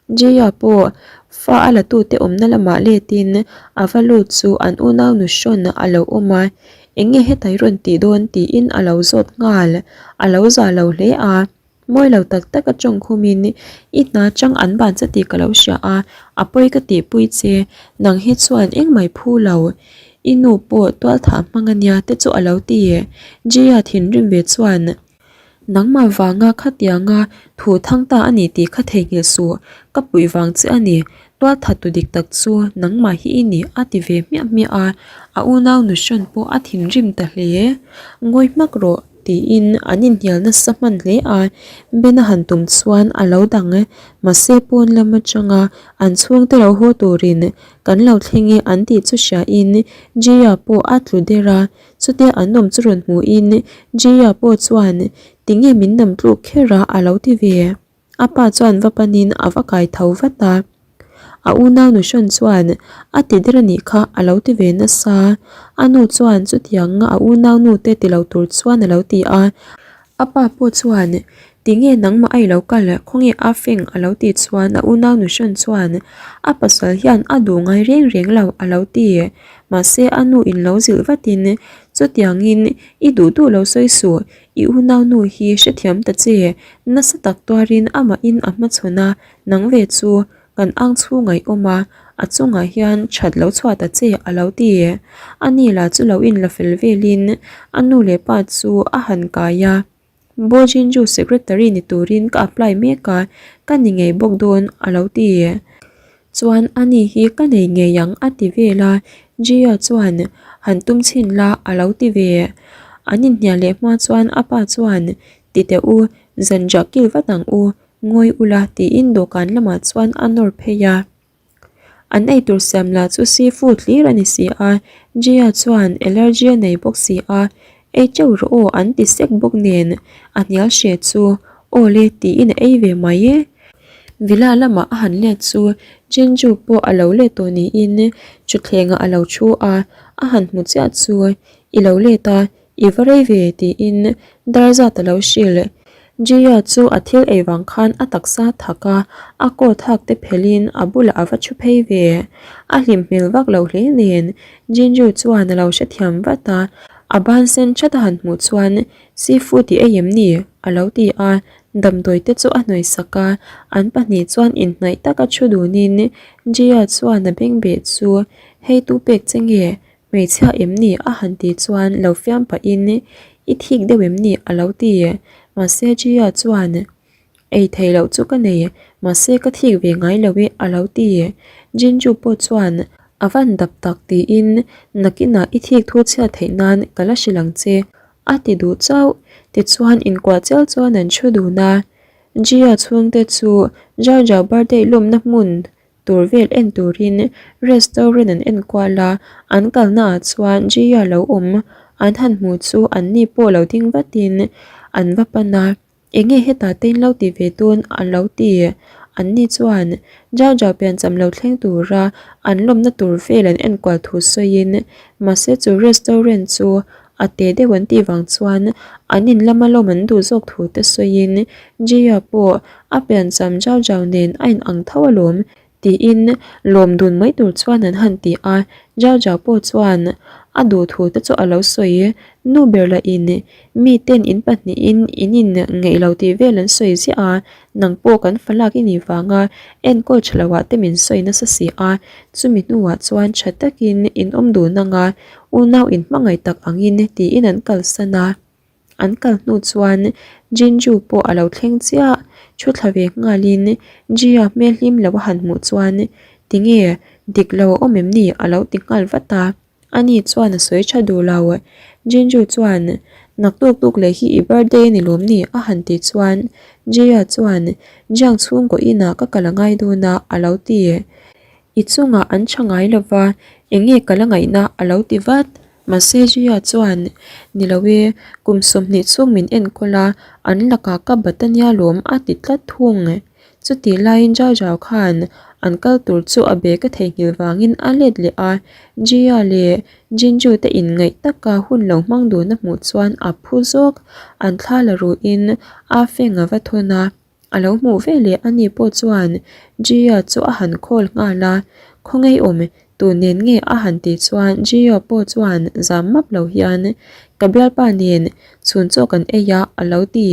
Jaya pawh fa a la tute awmna lamah letin a va lut chu an unau nu hrawn a lo awm a, eng nge hetai rawn tih dawn tiin a lo zawt nghal, a lo za lo hle a, mawi lo tak tak a tawng khumin i hna chang an ban che tih ka lo hria a, a pawi ka tihpui che, nang hi chuan engmah i phu lo, i nu pawh tualthah hmang ania te chu a lo ti, Jaya thinrim ve chuan. Nangmah vanga khatianga thu thang ta a ni tih kha theihnghilh suh, ka puih vang che a ni, tualthat tu dik tak chu nangmah hi i ni a ti ve hmiah hmiah a, a unau nu hrawn pawh a thinrim ta hle. Ngawi hmak rawh tiin an inhnial nasa hman hle a, Ben a han tum chuan a lo dang e, mahse pawn lam atanga an chhungte lo haw turin kan lo thleng e an tih chu hriain Jia pawh a tlu der a, Chutia an awm chu rawn hmuhin Jia pawh chuan Tinge min nam tluk kher a a lo ti ve. A pa chuan va panin a va kai tho vat a. A unau nu hrawn chuan A ti der a nih kha a lo ti ve nasa. A nu chuan chutiang a unau nu te ti lo tur chuan a lo ti a. A pa pawh chuan Tinge nangmah a i lo kal khawnge a feng a lo tih chuan a unau nu hrawn chuan a pasal hian a duh ngai reng reng lo a lo ti. Mahse a nu in lo zilh vatin. Chutiangin i duh duh lo sawi suh, i unaunu hi hrethiam ta che, nasa tak tuarin amahin a hmachhawn a, nang ve chu kan ang chhung a i awm a, a chungah hian that lo chhuah ta che a lo ti. A ni lah chu lo inla fel velin a nu leh pa chu a han kai a. Bo Jinju secretary ni turin ka apply mek a, ka ni ngei bawk dawn a lo ti. Chuan a ni hi ka nei ngei ang a ti vel a, Jia chuan han tum chhin la a lo ti ve. An inhnial leh hma chuan a pa chuan ti teh u, zanriah kil vat ang u, ngawi ula tiin dawhkan lamah chuan a nawr phei a. An eitur siam lah chu seafood hlir a ni si a, Jia chuan allergy a nei bawk si a, ei teuh rawh aw an ti sek bawk nen a hnial hre chu aw le tiin a ei ve mai e. Villa lamah a han let chu Jinju pawh a lo let tawh niin thutthlengah a lo thu a, a han hmu chiah chu i lo let a, I va rei ve tiin dar zat a lo hrilh. Jia chu a thil ei vang khan a taksa thak a, a coat hak te phelhin a bulah a va thu phei ve. A hlim hmel vak lo hle nen Jinju chuan a lo hrethiam vat a, a ban sen that a han hmuh chuan Seafood i ei em ni? a lo ti a, damdawi te chu a hnawih sak a, an pahnih chuan inhnaih taka thu dunin Jia chuan a bengbeh chu Hei tu pek che nge? Hmeichhia em ni? a han ti chuan lo fiam pahin I thik deuh em ni? a lo ti. Mahse Gia chuan Ei theih loh chu ka nei, mahse ka thik ve ngai lo e a lo ti. Jinju pawh chuan A van dap tak tiin Nakinah i thik thu chhiat theih nan ka la hrilh ang che a ti duh chauh. Tichuan inkuah chial chuan an thu dun a. Gia chhungte chu Jar Jar birthday lawmna hmun tur vel en turin restaurant an en kual a, an kalna ah chuan Jia lo awm an han hmuh chu an ni pawh lo ding vatin an va pan a, enge hetah te in lo ti ve dawn a lo ti, an ni chuan Jao Jao piancham lo thleng tura an lawmna tur vel an en kual thu sawiin mahse chu restaurant chu a te deuh an tih vang chuan an in lama lawm an duh zawk thu te sawiin Jia pawh a piancham zau zau nen a in ang tho alawm tiin lawm dun mai tur chuan an han ti a, zau zau pawh chuan a duh thu te chu a lo sawi nu ber lah in mi ten in pahnihin in in ngeih lo tih vel an sawi ziah a, nang pawh kan fa lak i nih vanga enkawl tha loh ah te min sawi nasa si a, chumi hnuah chuan tha takin in awm dun ang a. Unau inhmangaih tak angin tiin an kalsan a, an kal hnu chuan Jinju pawh a lo thleng chiah. Thu thla ve nghalin Jia hmel hlim lo a han hmuh chuan tinge dik lo a awm em ni a lo ti nghal vat a, ani chuan a sawi tha duh lo. Jinju chuan naktuk tuk leh hi i birthday a ni lawm ni a han tih chuan Jia chuan Jiang chhungkaw inah ka kal a ngai dawn a a lo ti. I chungah an tha ngai lo va, eng nge ka la ngaihna a lo ti vat. Mahse Jia chuan, Ni lo e, kum 20 chhung min enkawl a, an lakah ka bat a nia lawm a ti tlat thung. Chutih laiin Zhao Zhao khan an kal tur chu a bag a theihnghilh vangin a let leh a, Jia leh Jinju te inngaih taka hun lo hmang dun a hmuh chuan a phu zawk. An thla la ruhin a feng a va thawn a. A lo hmuh ve leh ani pawh chuan Jia chu a han call nghal a, Khawngaih awm tu nen nge a han tih chuan Jia pawh chuan zam map lo hian Ka bialpa nen chhun chaw kan ei a a lo ti.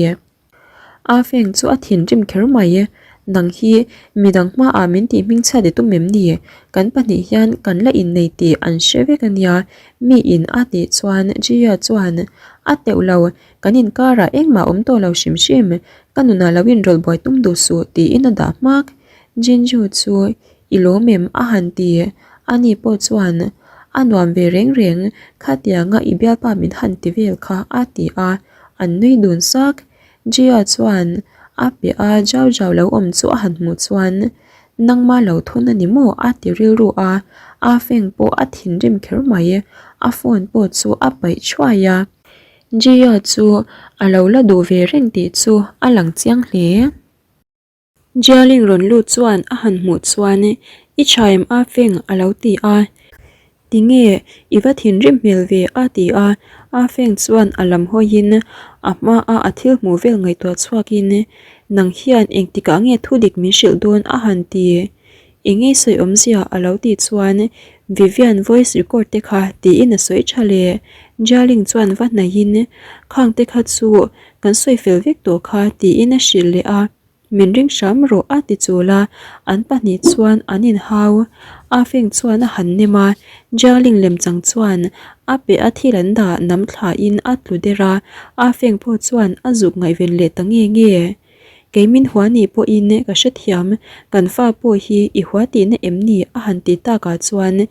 A feng chu a thinrim kher mai, Nang hi midang hmaah min tih hmingchhiat i tum em ni? Kan pahnih hian kan la innei tih an hre vek a nia mi in a tih chuan Jia chuan A teuh lo, Kan inkarah engmah awm tawh lo hrim hrim, ka nunah lo inrawlh buai tum duh suh tiin a dah hmak. Jinju chu i lawm em a han ti, ani pawh chuan a nuam ve reng reng, khatianga i bialpa min han ti vel kha a ti a, an nui dun sak. Jia chuan a piah a zau zau lo awm chu a han hmuh chuan nangma lo thawn a ni maw a ti rilru a, a feng pawh a thinrim kher mai, a phone pawh chu a paih thuai a. Jia chu a lo la duh ve reng tih chu a lang chiang hle. Jialing rawn lut chuan a han hmuh chuan I tha em a feng a lo ti a. Tinge i va thinrim hmel ve a ti a, a feng chuan a lam hawiin a hmaa a thil hmuh vel ngaihtuah chhuakin Nang hian engtikah nge thu dik min hrilh dawn a han ti. Eng nge sawi awmzia a lo tih chuan Vivian voice record te kha tiin a sawi tha leh. Jialing chuan va hnaihin, Khang te kha chu kan sawi fel vek tawh kha tiin a hrilh leh a. Min ring hram rawh a ti chul a, an pahnih chuan an inhau. A feng chuan a han nem a, Jialing lemchang chuan a pe a thil an dah nam thlain a tlu der a, a feng pawh chuan a zuk ngaihven leh ta nge nge. Kei min hua nih pawhin ka hrethiam, kan fa pawh hi i hua tihna em ni a han ti takah chuan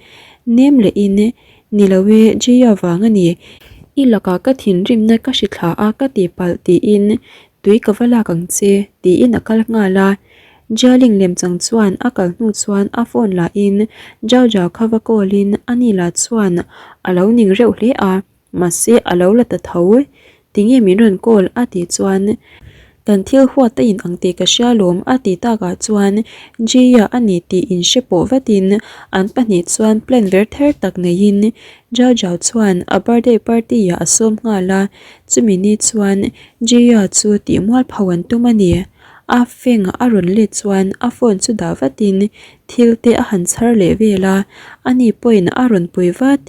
nem lehin Ni lo e, Jia vang a ni. I lakah ka thinrimna ka hri thla a ka ti palh tiin tui ka va lak ang che tiin a kal nghal a. Jialing lemchang chuan a kal hnu chuan a phone lahin Zhao Zhao kha va call in ani lah chuan a lo ning reuh hle a. Mahse a lo la ta tho. Tinge min rawn call a tih chuan kan thil huat a in ang tih ka hria lawm a tih takah chuan Jia a ni tih in hre pawh vatin an pahnih chuan plan ver ther tak neiin Zhao Zhao chuan a birthday party ah a sawm nghal a, chumi ni chuan Jia chu tih mual pho an tum a ni. A feng a rawn let chuan a phone chu dah vatin thil te a han chhar leh vel a, ani pawhin a rawn pui vat.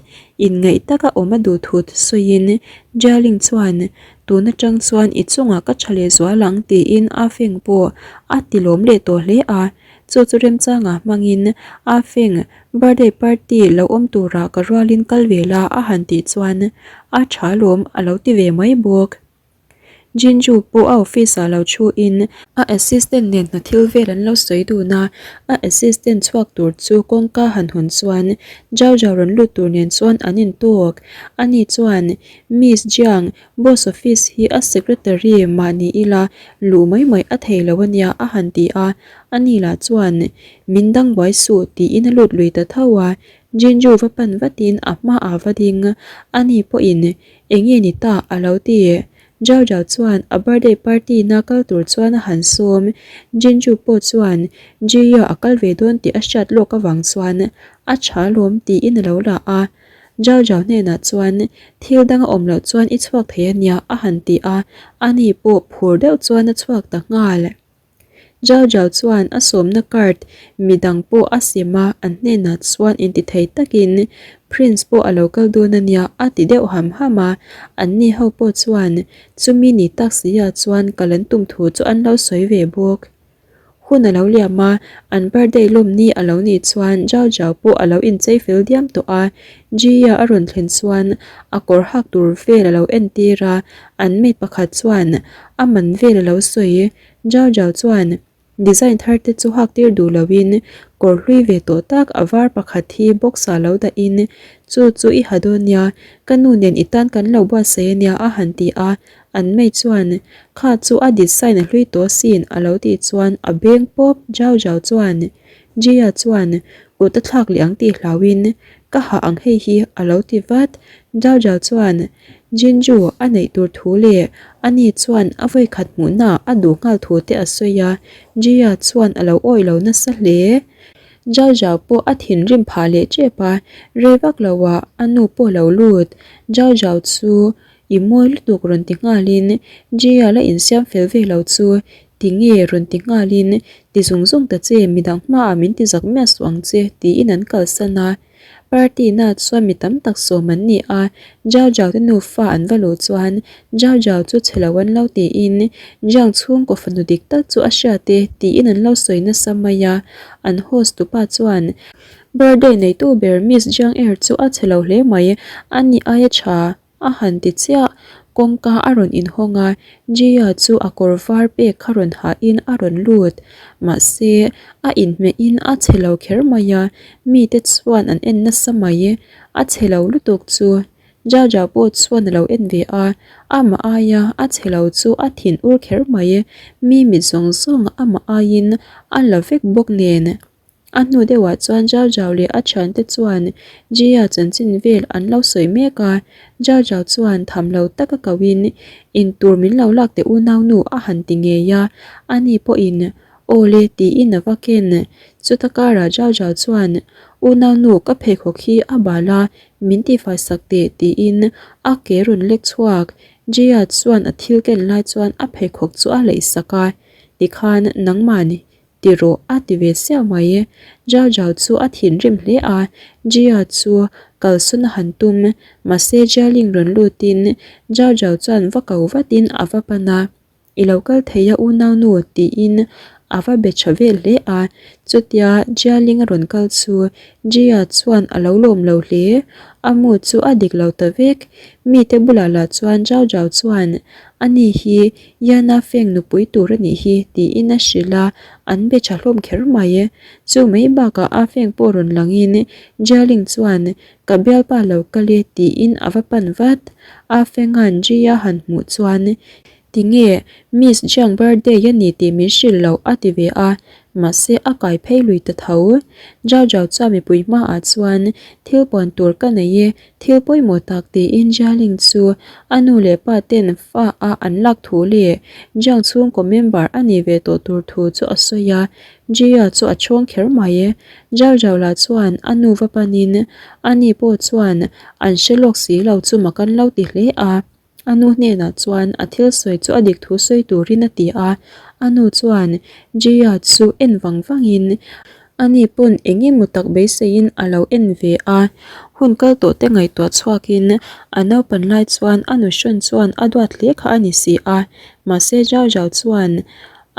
Inngaih taka awm a duh thu sawiin Jialing chuan, Tun atang chuan i chungah ka tha leh zual ang tiin A Feng pawh a ti lawm leh tawh hle a. Chu chu remchangah hmangin A Feng birthday party lo awm turah ka rualin kal ve la a han tih chuan a tha lawm a lo ti ve mai bawk. Jinju pawh a office ah lo thu in a assistant nen hna thil vel an lo sawi dun a, a assistant chhuak tur chu kawngka han hawn chuan Zhao Zhao rawn lut tur nen chuan an in tawk. Ani chuan Miss Jiang, boss office hi a secretary mah ni ila luh mai mai a thei lo ania a han ti a, ani lah chuan min dang buai suh tiin a lut lui ta tho a, Jinju va pan vatin a hmaah va ding, ani pawhin Enge ni ta a lo ti. Zhao Zhao chuan a birthday party na kal tur chuan a han sawm. Jinju pawh chuan Jiya a kal ve dawn tih a hriat lawk avang chuan a tha lawm tiin a lo la a. Zhao Zhao hnenah chuan thil dang a awm loh chuan i chhuak thei ania a han ti a, ani pawh phur deuh chuan a chhuak ta nghal. Zhao Zhao chuan a sawmna card midang pawh a sem a, an hnenah chuan intithei takin Prince pawh a lo kal dawn a nia a ti deuh ham ham a, anni ho pawh chuan chumi ni tak sia chuan kal an tum thu chu an lo sawi ve bawk. Hun a lo liam a, an birthday lawmni a lo nih chuan Zhao Zhao pawh a lo inchei fel diam tawh a, Jia a rawn thlen chuan a kawr hak tur vel a lo entir a, an maid pakhat chuan a man vel a lo sawi. Zhao Zhao chuan design thar te chu hak tir duh loin kawr hlui ve tawh tak a var pakhat hi box ah lo dahin chu chu i ha dawn nia, ka nu nen i tan kan lo buatsaih ania a han ti a, an maid chuan kha chu a design a hlui tawh asin a lo tih chuan a beng pawp Zhao Zhao chuan Jia chuan kut a thlak leh ang tih hlauhin ka hah ang hei hi a lo ti vat. Zhao Zhao chuan Jinju a neih tur thu leh ani chuan a vawikhat hmuhna a duh nghal thu te a sawi a, Jia chuan a lo awih lo nasa hle. Zhao Zhao pawh a thinrim phah leh tep a, rei vak loah a nu pawh lo lut. Zhao Zhao chu I mawi lutuk rawn ti nghalin Jia la insiam fel ve lo chu tinge rawn ti nghalin ti zung zung ta che midang hmaah min ti zak miah suh ang che tiin an kalsan a. Party na chuan mi tam tak sawm an ni a, Zhao Zhao te nufa an va luh chuan Zhao Zhao chu chhe lo an lo tiin Jiang chhungkaw fanu dik tak chu a hriat e tiin an lo sawi nasa mai a, an host tupa chuan Birthday neitu ber Miss Jiang Er chu a chhe lo hle mai, a ni aia tha. A han ti chiah, kawngka a rawn inhawng a, Jia chu a kawr var pek kha rawn hahin a rawn lut. Mahse, a inhmehin a chhe lo kher mai a, mite chuan an en nasa mai. A chhe lo lutuk chu. Jaja pawh chuan a lo en ve a, amah aia a chhe lo chu a thin ur kher mai. Mi mit zawng zawng amah aiin a la vek bawk nen. A hnu deuhah chuan Zhao Zhao leh a thiante chuan Jia chanchin vel an lo sawi mek a, Zhao Zhao chuan tham lo taka kohin in tur min lo lak teh unaunu a han ti ngei a, ani pawhin Aw le tiin a va ken. Chuta karah Zhao Zhao chuan Unaunu ka pheikhawk hi a bal a, min tihfai sak teh tiin a ke rawn lek chhuak. Jia chuan a thil ken lai chuan a pheikhawk chu a leih sak a, tikhan nangmahni. Ti rawh a ti ve siah mai. Zhao Zhao chu a thinrim hle a, Jia chu kalsawn a han tum. Mahse Jialing rawn lutin Zhao Zhao chuan va ko vatin a va pan a. I lo kal thei a unaunu tiin a va be tha vel hle a, chutia Jialing a rawn kal chu Jia chuan a lo lawm lo hle. A mu chu a dik lo ta vek. Mite bulah lah chuan Zhao Zhao chuan ani hi Yana Feng nupui tur a nih hi tiin a hrilh a, an be tha hlawm kher mai. Chu mai bakah A Feng pawh rawn langin Jialing chuan Ka bialpa lo kal e tiin a va pan vat. A Fenga'n Jia han hmuh chuan Tinge Miss Jiang birthday a ni tih min hrilh loh a ti ve a, mahse a kai phei lui ta tho. Zhao Zhao chuan mipui hmaah chuan thil puan tur ka nei e, thil pawimawh tak tiin Jialing chu a nu leh pa ten fa a an lak thu leh Jiang chhungkaw member a nih ve tawh tur thu chu a sawi a, Jia chu a chhawng kher mai. Zhao Zhao lah chuan a nu va panin ani pawh chuan an hre lawk si lo chu mak an lo ti hle a. A nu hnenah chuan a thil sawi chu a dik thu sawi turin a ti a, a nu chuan Jia chu en vang vangin ani pawn eng emaw tak beiseiin a lo en ve a. Hun kal tawh te ngaihtuah chhuakin a naupan lai chuan a nu hrawn chuan a duat hle kha a ni si a, mahse Zhao Zhao chuan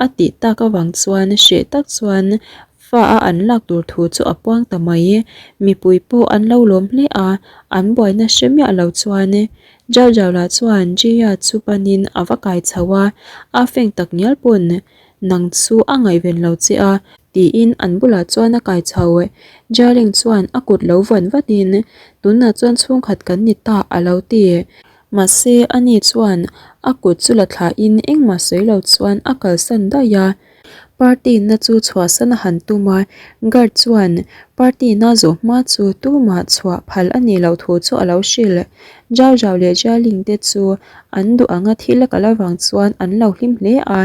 a tih tak avang chuan hreh tak chuan fa a an lak tur thu chu a puang ta mai. Mipui pawh an lo lawm hle a, an buaina hre miah lo chuan Zhao Zhao lah chuan Jia chu panin a va kai chho a, a feng tak ngial pawn nang chu a ngaihven lo che a, tiin an bulah chuan a kai chho. Jia Ling chuan a kut lo vawn vatin, Tunah chuan chhungkhat kan ni ta a lo ti. Mahse ani chuan a kut chu la thlahin engmah sawi lo chuan a kalsan daih a. Party na chu chhuahsan a han tum a, guard chuan party na zawh hma chu tumah chhuah phal a nih loh thu chu a lo hrilh. Zhao Zhao leh Jia Ling te chu an duh anga thil a kal avang chuan an lo hlim hle a.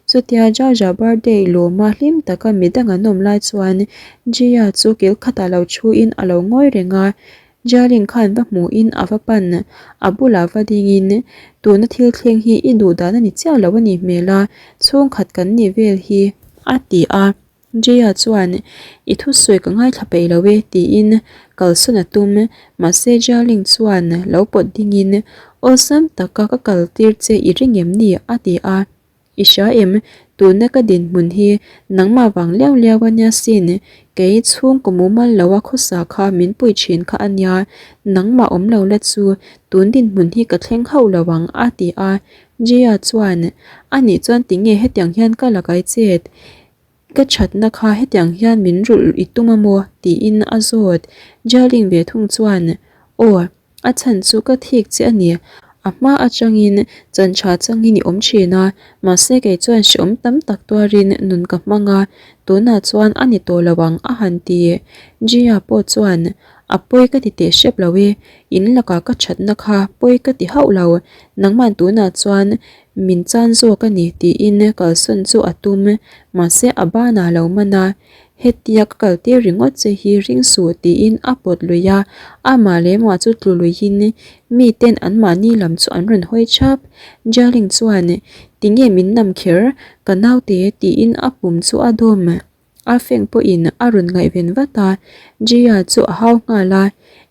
Chutia Zhao Zhao birthday lawma hlim taka midang an awm lai chuan Jia chu kil khatah lo thuin a lo ngawi reng a. Jialing khan va hmuhin a va pan, a bulah va dingin, Tuna thil thleng hi i duh dan a ni chiah lo a nih hmel a, chhungkhat kan nih vel hi, a ti a. Jia chuan, I thusawi ka ngaithla peih lo e, tiin kalsawn a tum. Mahse Jialing chuan lo pawt dingin, Awlsam taka ka kaltir che i ring em ni? a ti a. I hria em? Tuna ka dinhmun hi nangmah vang liau liau a nia sin, kei chhungkaw mumal lo a khawsa kha min pui thin kha a nia, nangmah awm lo la chu tun dinhmun hi ka thleng hauh lo ang a ti a. Jia chuan, Anih chuan tinge hetiang hian ka la kai chet? Ka thatna kha hetiang hian min rulh i tum a maw? tiin a zawt. Jialing ve thung chuan, Aw, a chhan chu ka thik che a ni. A hma atangin chan tha changin i awm thin a, mahse kei chuan hrehawm tam tak tuarin nun ka hmang a, tunah chuan a ni tawh lo ang a han ti. Jia pawh chuan, A pawi ka ti teh hrep lo e, in lakah ka thatna kha pawi ka ti hauh lo, nangmah tunah chuan Min chan zawk a ni tiin kalsawn chu a tum, mahse a banah lo man a, hetia ka kaltir ringawt che hi ring suh tiin a pawt lui a, amah leh mah chu tlu luihin miten anmahni lam chu an rawn hawi thap. Jialing chuan, Tinge min nam kher, ka naute tiin a pum chu a dawm. A feng pawhin a rawn ngaihven vat a, Jia chu a hau nghal a,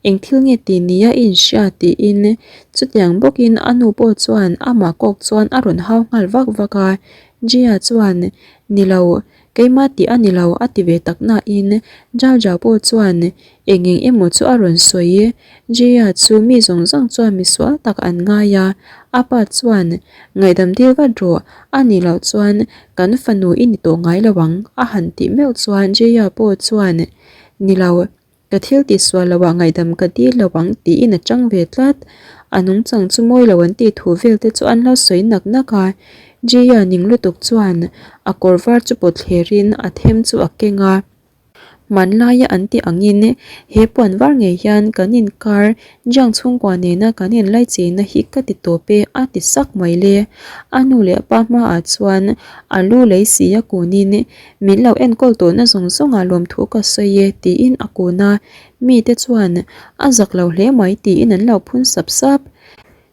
Eng thil nge ti nia i inhria? tiin chutiang bawkin a nu pawh chuan amah kawk chuan a rawn hau nghal vak vak a. Jia chuan, Ni lo, keimah tih a ni lo a ti ve tak nain Zhao Zhao pawh chuan Eng eng emaw chu a rawn sawi. Jia chu mi zawng zawng chuan misual tak an ngai a, a pa chuan, Ngaihdam dil vat rawh, a nih loh chuan kan fanu i ni tawh ngai lo ang, a han tih meuh chuan Jia pawh chuan, Ni lo, ka thil tihsual loh ah ngaihdam ka dil lo ang tiin a chang ve tlat. A nungchang chu mawi lo an tih thu vel te chu an lo sawi nak nak a. Jia ning lutuk chuan a kawr var chu pawt thlerin a them chu a keng a. Hmanlaia an tih angin he puan var ngei hian kan inkar Jiang chhungkua nena kan inlaichina hi ka ti tawp e a ti sak mai le. A nu leh a pa hmaah chuan a lu lei si a kunin min lo enkawl tawhna zawng zawngah lawmthu ka sawi e tiin a kun a, mite chuan a zak lo hle mai tiin an lo phun sap sap.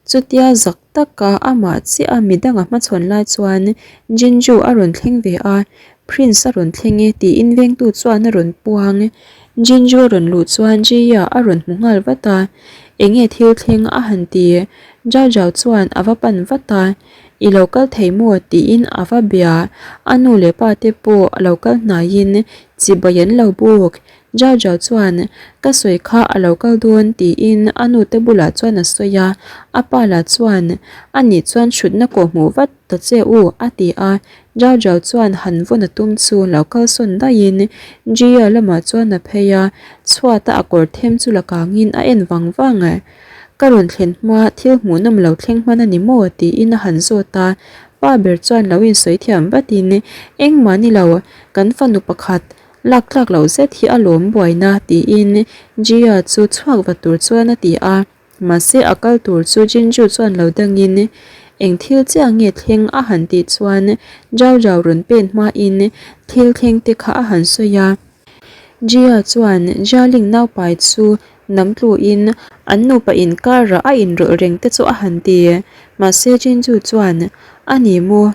Chutia zak taka amah chiah a midang a hmachhawn lai chuan Jinju a rawn thleng ve a, Prince a rawn thleng e tiin vengtu chuan a rawn puang. Jinju a rawn luh chuan Jia a rawn hmu nghal vat a, Enge thil thleng a han ti? Zhao Zhao chuan a va pan vat a, I lo kal thei maw? tiin a va bia. A nu leh pa te pawh a lo kal hnaiin chibai an lo buk. Zhao Zhao chuan, Ka sawi kha a lo kal dawn tiin a nu te bulah chuan a sawi a, a pa lah chuan, Anih chuan hrutna kawhhmuh vat ta che u a ti a, Zhao Zhao chuan han vawn a tum chu lo kalsawn daihin Jia lamah chuan a phei a, chhuata a kawr them chu la kangin a en vang vang. Ka rawn thlen hma thil hmuhnawm lo thleng hman a ni maw? tiin a han zawt a, pa ber chuan lo insawi thiam vatin, Engmah ni lo, kan fanu pakhat lak tlak loh zet hi a lawm buaina tiin Jia chu chhuak va tur chuan a ti a. Mahse a kal tur chu Jinju chuan lo dangin eng thil chiah nge thleng a han tih chuan Zhao Zhao rawn pen hmain thil thleng te kha a han sawi a. Jia chuan Jialing naupai chu nam tluin an nupa inkarah a inrawlh reng te chu a han ti. Mahse Jinju chuan a ni maw?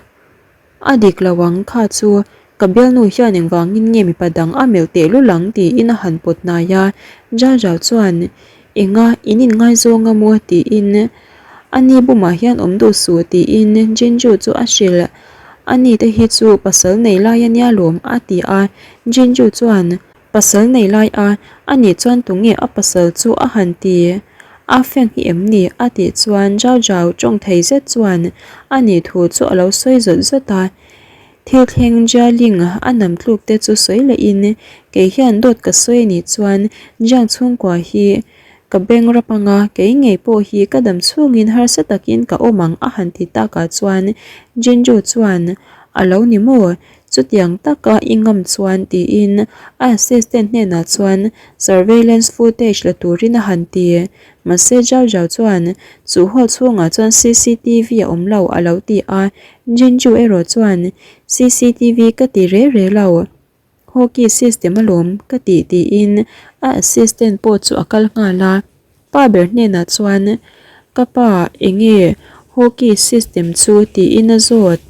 A dik lo ang, kha chu ka bialnu hian engvangin nge mipa dang a melh teh lul ang tiin a han pawt hnai a, Zhao Zhao chuan Enga in inngaizawng a maw tiin a ni bumah hian awm duh suh tiin Jinju chu a hrilh, A ni te hi chu pasal nei lai a nia lawm a ti a, Jinju chuan Pasal nei lai a, ani chuan tunge a pasal chu a han ti? A feng hi em ni? a tih chuan Zhao Zhao tawng thei zet chuan a nih thu chu a lo sawi zawt zawt a. Thil thleng Jialing a nam tluk te chu sawi lehin kei hian dawt ka sawi anih chuan Jiang chhungkua hi ka beng rap anga kei ngei pawh hi ka dam chhungin harsa takin ka awm ang a han ti takah chuan Jinju chuan a lo ni maw? Chutiang taka i ngam chuan tiin a assistant hnenah chuan surveillance footage la turin a han ti. Mahse Zhao Zhao chuan chu hall chhungah chuan cctv a awm lo a lo ti a, Jinju erawh chuan cctv ka ti re re lo, hockey system alawm ka tih tiin a assistant pawh chu a kal nghal a. Pa ber hnenah chuan, Ka pa, enge hockey system chu tiin a zawt.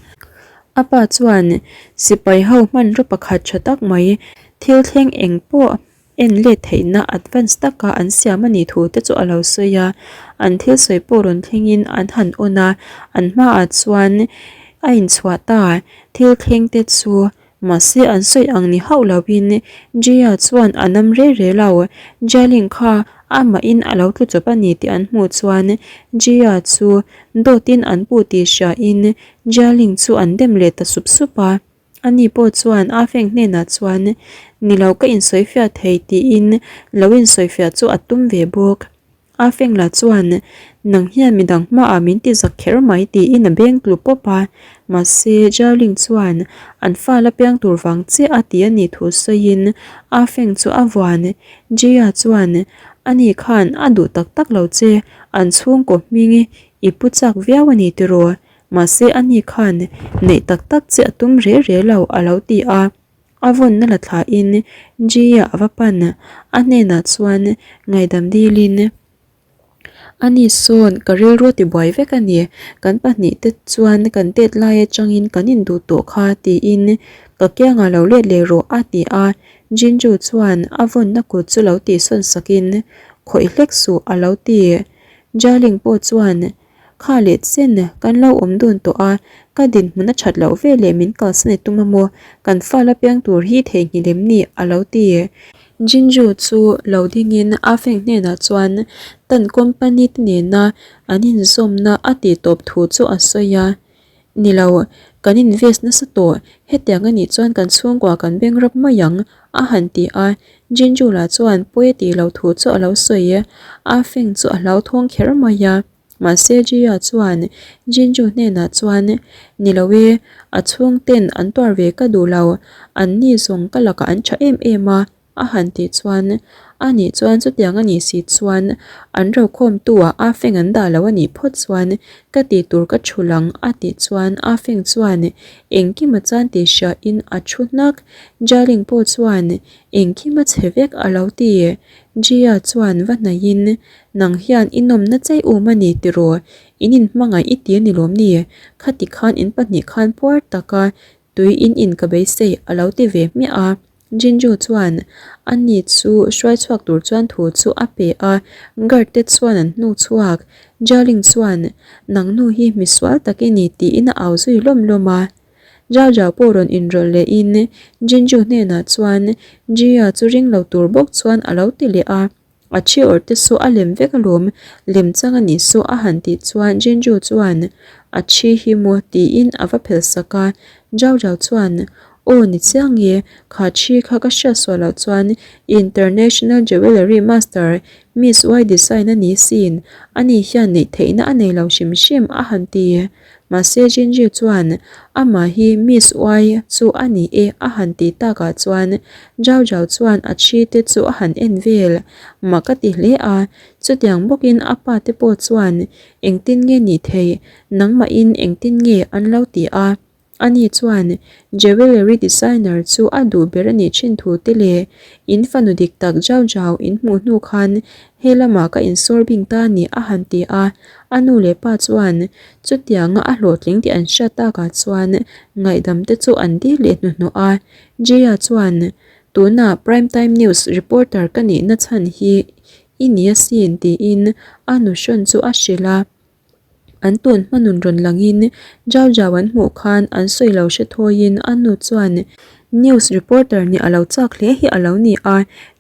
A pa chuan, Sipai ho hmanraw pakhat tha tak mai, thil thleng eng pawh en let theihna advance taka an siam a nih thu te chu a lo sawi a. An thil sawi pawh rawn thlengin an han on a, an hmaah chuan a inchhuah ta. Thil thleng te chu Mahse an sawi ang ni hauh loin Jia chuan a nam re re lo. Jialing kha amahin a lo tlu chawp a ni tih an hmuh chuan Jia chu dawtin an puh tih hriain Jialing chu an dem leh ta sup sup a. Ani pawh chuan A Feng hnenah chuan Ni lo ka insawifiah thei tiin lo insawifiah chu a tum ve bawk. A Fengla chuan, Nang hian midang hmaah min ti zak kher mai tiin a beng tlu pawp a. Mahse, Jiaoling chuan an fa la piang tur vang chiah a ti a nih thu sawiin A Feng chu a vuan. Jia chuan, Ani khan a duh tak tak lo che, an chhungkaw hming i pu chak viau a ni tiraw? Mahse, ani khan neih tak tak che a tum re re lo a lo ti a. A vawnna la thlain Jia a va pan. A hnenah chuan ngaihdam dilin, Ani sawn ka rilru a tibuai vek a ni, kan pahnihte chuan kan tet lai atangin kan induh tawh kha tiin ka kiangah lo let leh rawh a ti a. Jinju chuan a vawnna kut chu lo tihsawn sakin, Khawih hlek suh a lo ti. Jialing pawh chuan Kha leh chen kan lo awm dun tawh a, ka dinhmun a that loh veleh min kalsan i tum a maw? Kan fa la piang tur hi theihnghilh em ni? a lo ti. Jinju chu lo dingin A Feng hnenah chuan Tan Company te nena an inzawmna a tih tawp thu chu a sawi a. Ni lo, kan invest nasa tawh, hetiang a nih chuan kan chhungkua kan beng rap mai ang, a han ti a. Jinju lah chuan pawi a tih loh thu chu a lo sawi. A Feng chu a hlauthawng kher mai a. Mahse Jia chuan Jinju hnenah chuan, Ni lo e, a chhungten an tuar ve ka duh lo, an ni zawng ka lakah an tha em em a, A han tih chuan, A nih chuan chutiang a nih si chuan an rokhawmtu ah A Feng an dah lo a nih phawt chuan ka tih tur ka thu lang a tih chuan A Feng chuan engkim a chan tih hria in a thu hnak. Jialing pawh chuan engkim a chhe vek a lo ti. Jia chuan va hnaih in nang hian i nawmna chei um a ni tiraw in inhmangaih i ti a ni lawm ni? Khati khan in pahnih khan puar taka. Tui in in ka beisei a lo ti ve hmiah a. Jinju chuan a ni chu hruai chhuak tur chuan thu chu a pe a, guard te chuan an hnuk chhuak. Jialing chuan, Nang nu hi misual tak i ni tiin a au zui lawm lawm a. Zhao Zhao pawh rawn inrawlh lehin Jinju hnenah chuan Jia chu ring lo tur bawk chuan a lo ti leh a. A thi awrh te saw a lem vek alawm, lem chang a nih saw a han tih chuan Jinju chuan a thi hi maw tiin a va phelh sak a, Zhao Zhao chuan Aw ni chiang e, kha thi kha ka hriat suah loh chuan International Jewellery Master Miss Y design a ni sin, ani hian neih theihna a nei lo hrim hrim a han ti. Mahse Jinji chuan amah hi Miss Y chu a ni e a han tih takah chuan Zhao Zhao chuan a thi te chu a han en vel. Mak a ti hle a, chutiang bawkin a pa te pawh chuan engtin nge nih theih, nangmahin engtin nge an lo ti a. Ani chuan jewellery designer chu a duh ber a nih thin thu te leh in fanu dik tak zau zau in hmuh hnu khan he lamah ka insawr bing ta ni a han ti a. A nu leh pa chuan chutianga a hlawhtling tih an hriat takah chuan ngaihdam te chu an dil leh hnuhnawh a. Jia chuan tunah prime time news reporter ka nihna chhan hi i ni asin tiin a nuhrawn chu a hrilh a. An tun hma nun rawn langin Zhao Zhao an hmuh khan an sawi lo hre thawiin a nu chuan news reporter nih a lo chak hle hi a lo ni a,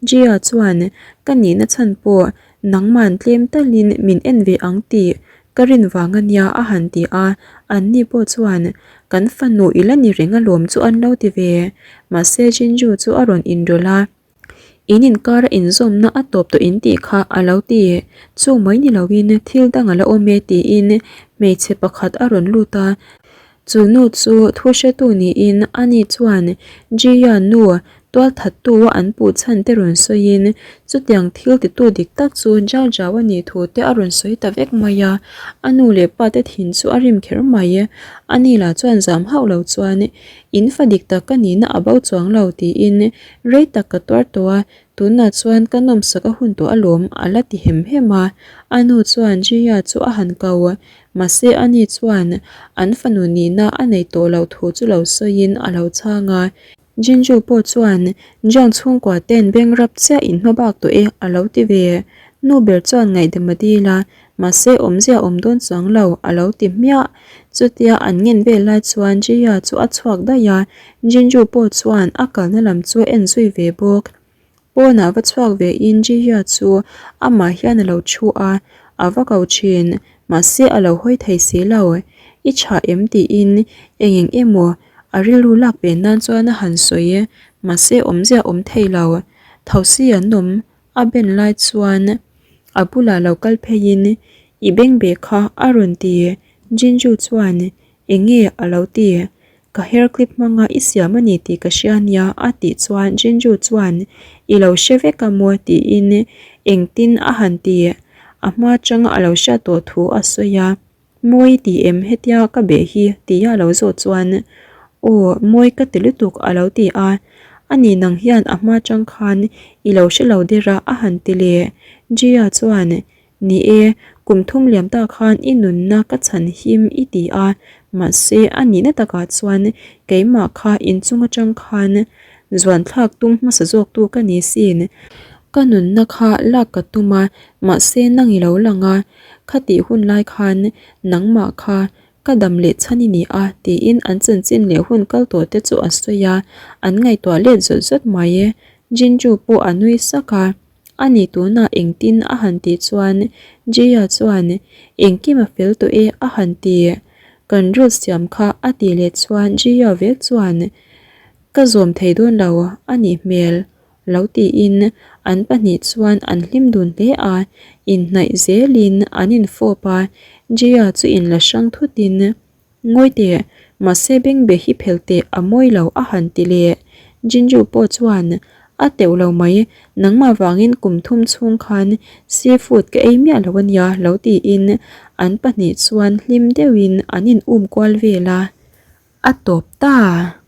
Jia chuan ka nihna chhan pawh nangman tlem talin min en ve ang tih ka rin vang a nia a han ti a, anni pawh chuan kan fanu i la ni reng alawm chu an lo ti ve. Mahse Jinju chu a rawn inrawlh a. In inkar a inzawmna a tawp tawh in tih kha a lo ti. Chu mai ni loin thil dang a la awm e tiin hmeichhe pakhat a rawn lut a. Chu nu chu thu hretu niin ani chuan Jia nu tualthattu a an puh chhan te rawn sawiin chutiang thil titu dik tak chu Zhao Zhao a nih thu te a rawn sawi ta vek mai a. A nu leh pa te thin chu a rim kher mai. Ani lah chuan zam hauh lo chuan In fa dik tak ka nihna a bo chuang lo tiin rei tak ka tuar tawh a, tunah chuan ka nawmsak a hun tawh alawm a la ti hem hem a. A nu chuan Jia chu a han ko, mahse ani chuan an fanu nihna a nei tawh loh thu chu lo sawiin a lo chhang a. Jinju pawh chuan Jiang chhungkua ten beng rap chiah in hma bak tawh e a lo ti ve. Nu ber chuan ngaihdam a dil a, Mahse awmzia awm dawn chuang lo a lo ti hmiah. Chutia an ngen vel lai chuan Jia chu a chhuak daih a, Jinju pawh chuan a kalna lam chu a en zui ve bawk. Pawnah va chhuak ve in Jia chu amah hian a lo thu a, a va ko thin, mahse a lo hawi thei si lo. I tha em tiin eng eng emaw a rilru lak ve nan chuan a han sawi, mahse awmzia awm thei lo. Thosi an awm A ben lai chuan a bulah lo kal pheiin i beng beh kha a rawn ti. Jinju chuan eng nge a lo ti? Ka hair clip hmanga i siam a ni tih ka hria nia a tih chuan Jinju chuan i lo hre vek a maw tiin engtin a han ti. A hma atanga a lo hriat tawh thu a sawi a. Mawi ti em hetia ka beh hi tia lo zawh chuan Aw mawi ka ti lutuk a lo ti a, ani nang hian a hma chang khan i lo hre lo der a a han ti leh. Jia chuan Ni e, kum thum liam ta khan i nunna ka chhan him i ti a, mahse a nihna takah chuan keimah kha inchung atang khan zuan thlak tum hmasa zawktu ka ni sin. Ka nunna kha lak ka tum a, mahse nang i lo lang a, Khatih hun lai khan nangmah kha ka dam leh chhan i ni a tiin an chanchin leh hun kal tawh te chu a sawi a, an ngaihtuah let zawt zawt mai e. Jinju pawh a nui sak a, a ni tunah engtin a han tih chuan Jia chuan engkim a fel tawh e a han ti. Kan rules siam kha a tih leh chuan Jia vek chuan ka zawm thei dawn lo a nih hmel. Lo tiin an pahnih chuan an hlim dun hle a, inhnaih zelin an infawp a, Jia chu inla hrang thutin, Ngawi teh, mahse bengbe hi phel teh a mawi lo a han ti leh. Jinju pawh chuan, A teuh lo mai, nangmah vangin kum thum chhung khan seafood ka ei miah lo ania lo tiin an pahnih chuan hlim deuhin an in um kual vel a, a tawp ta.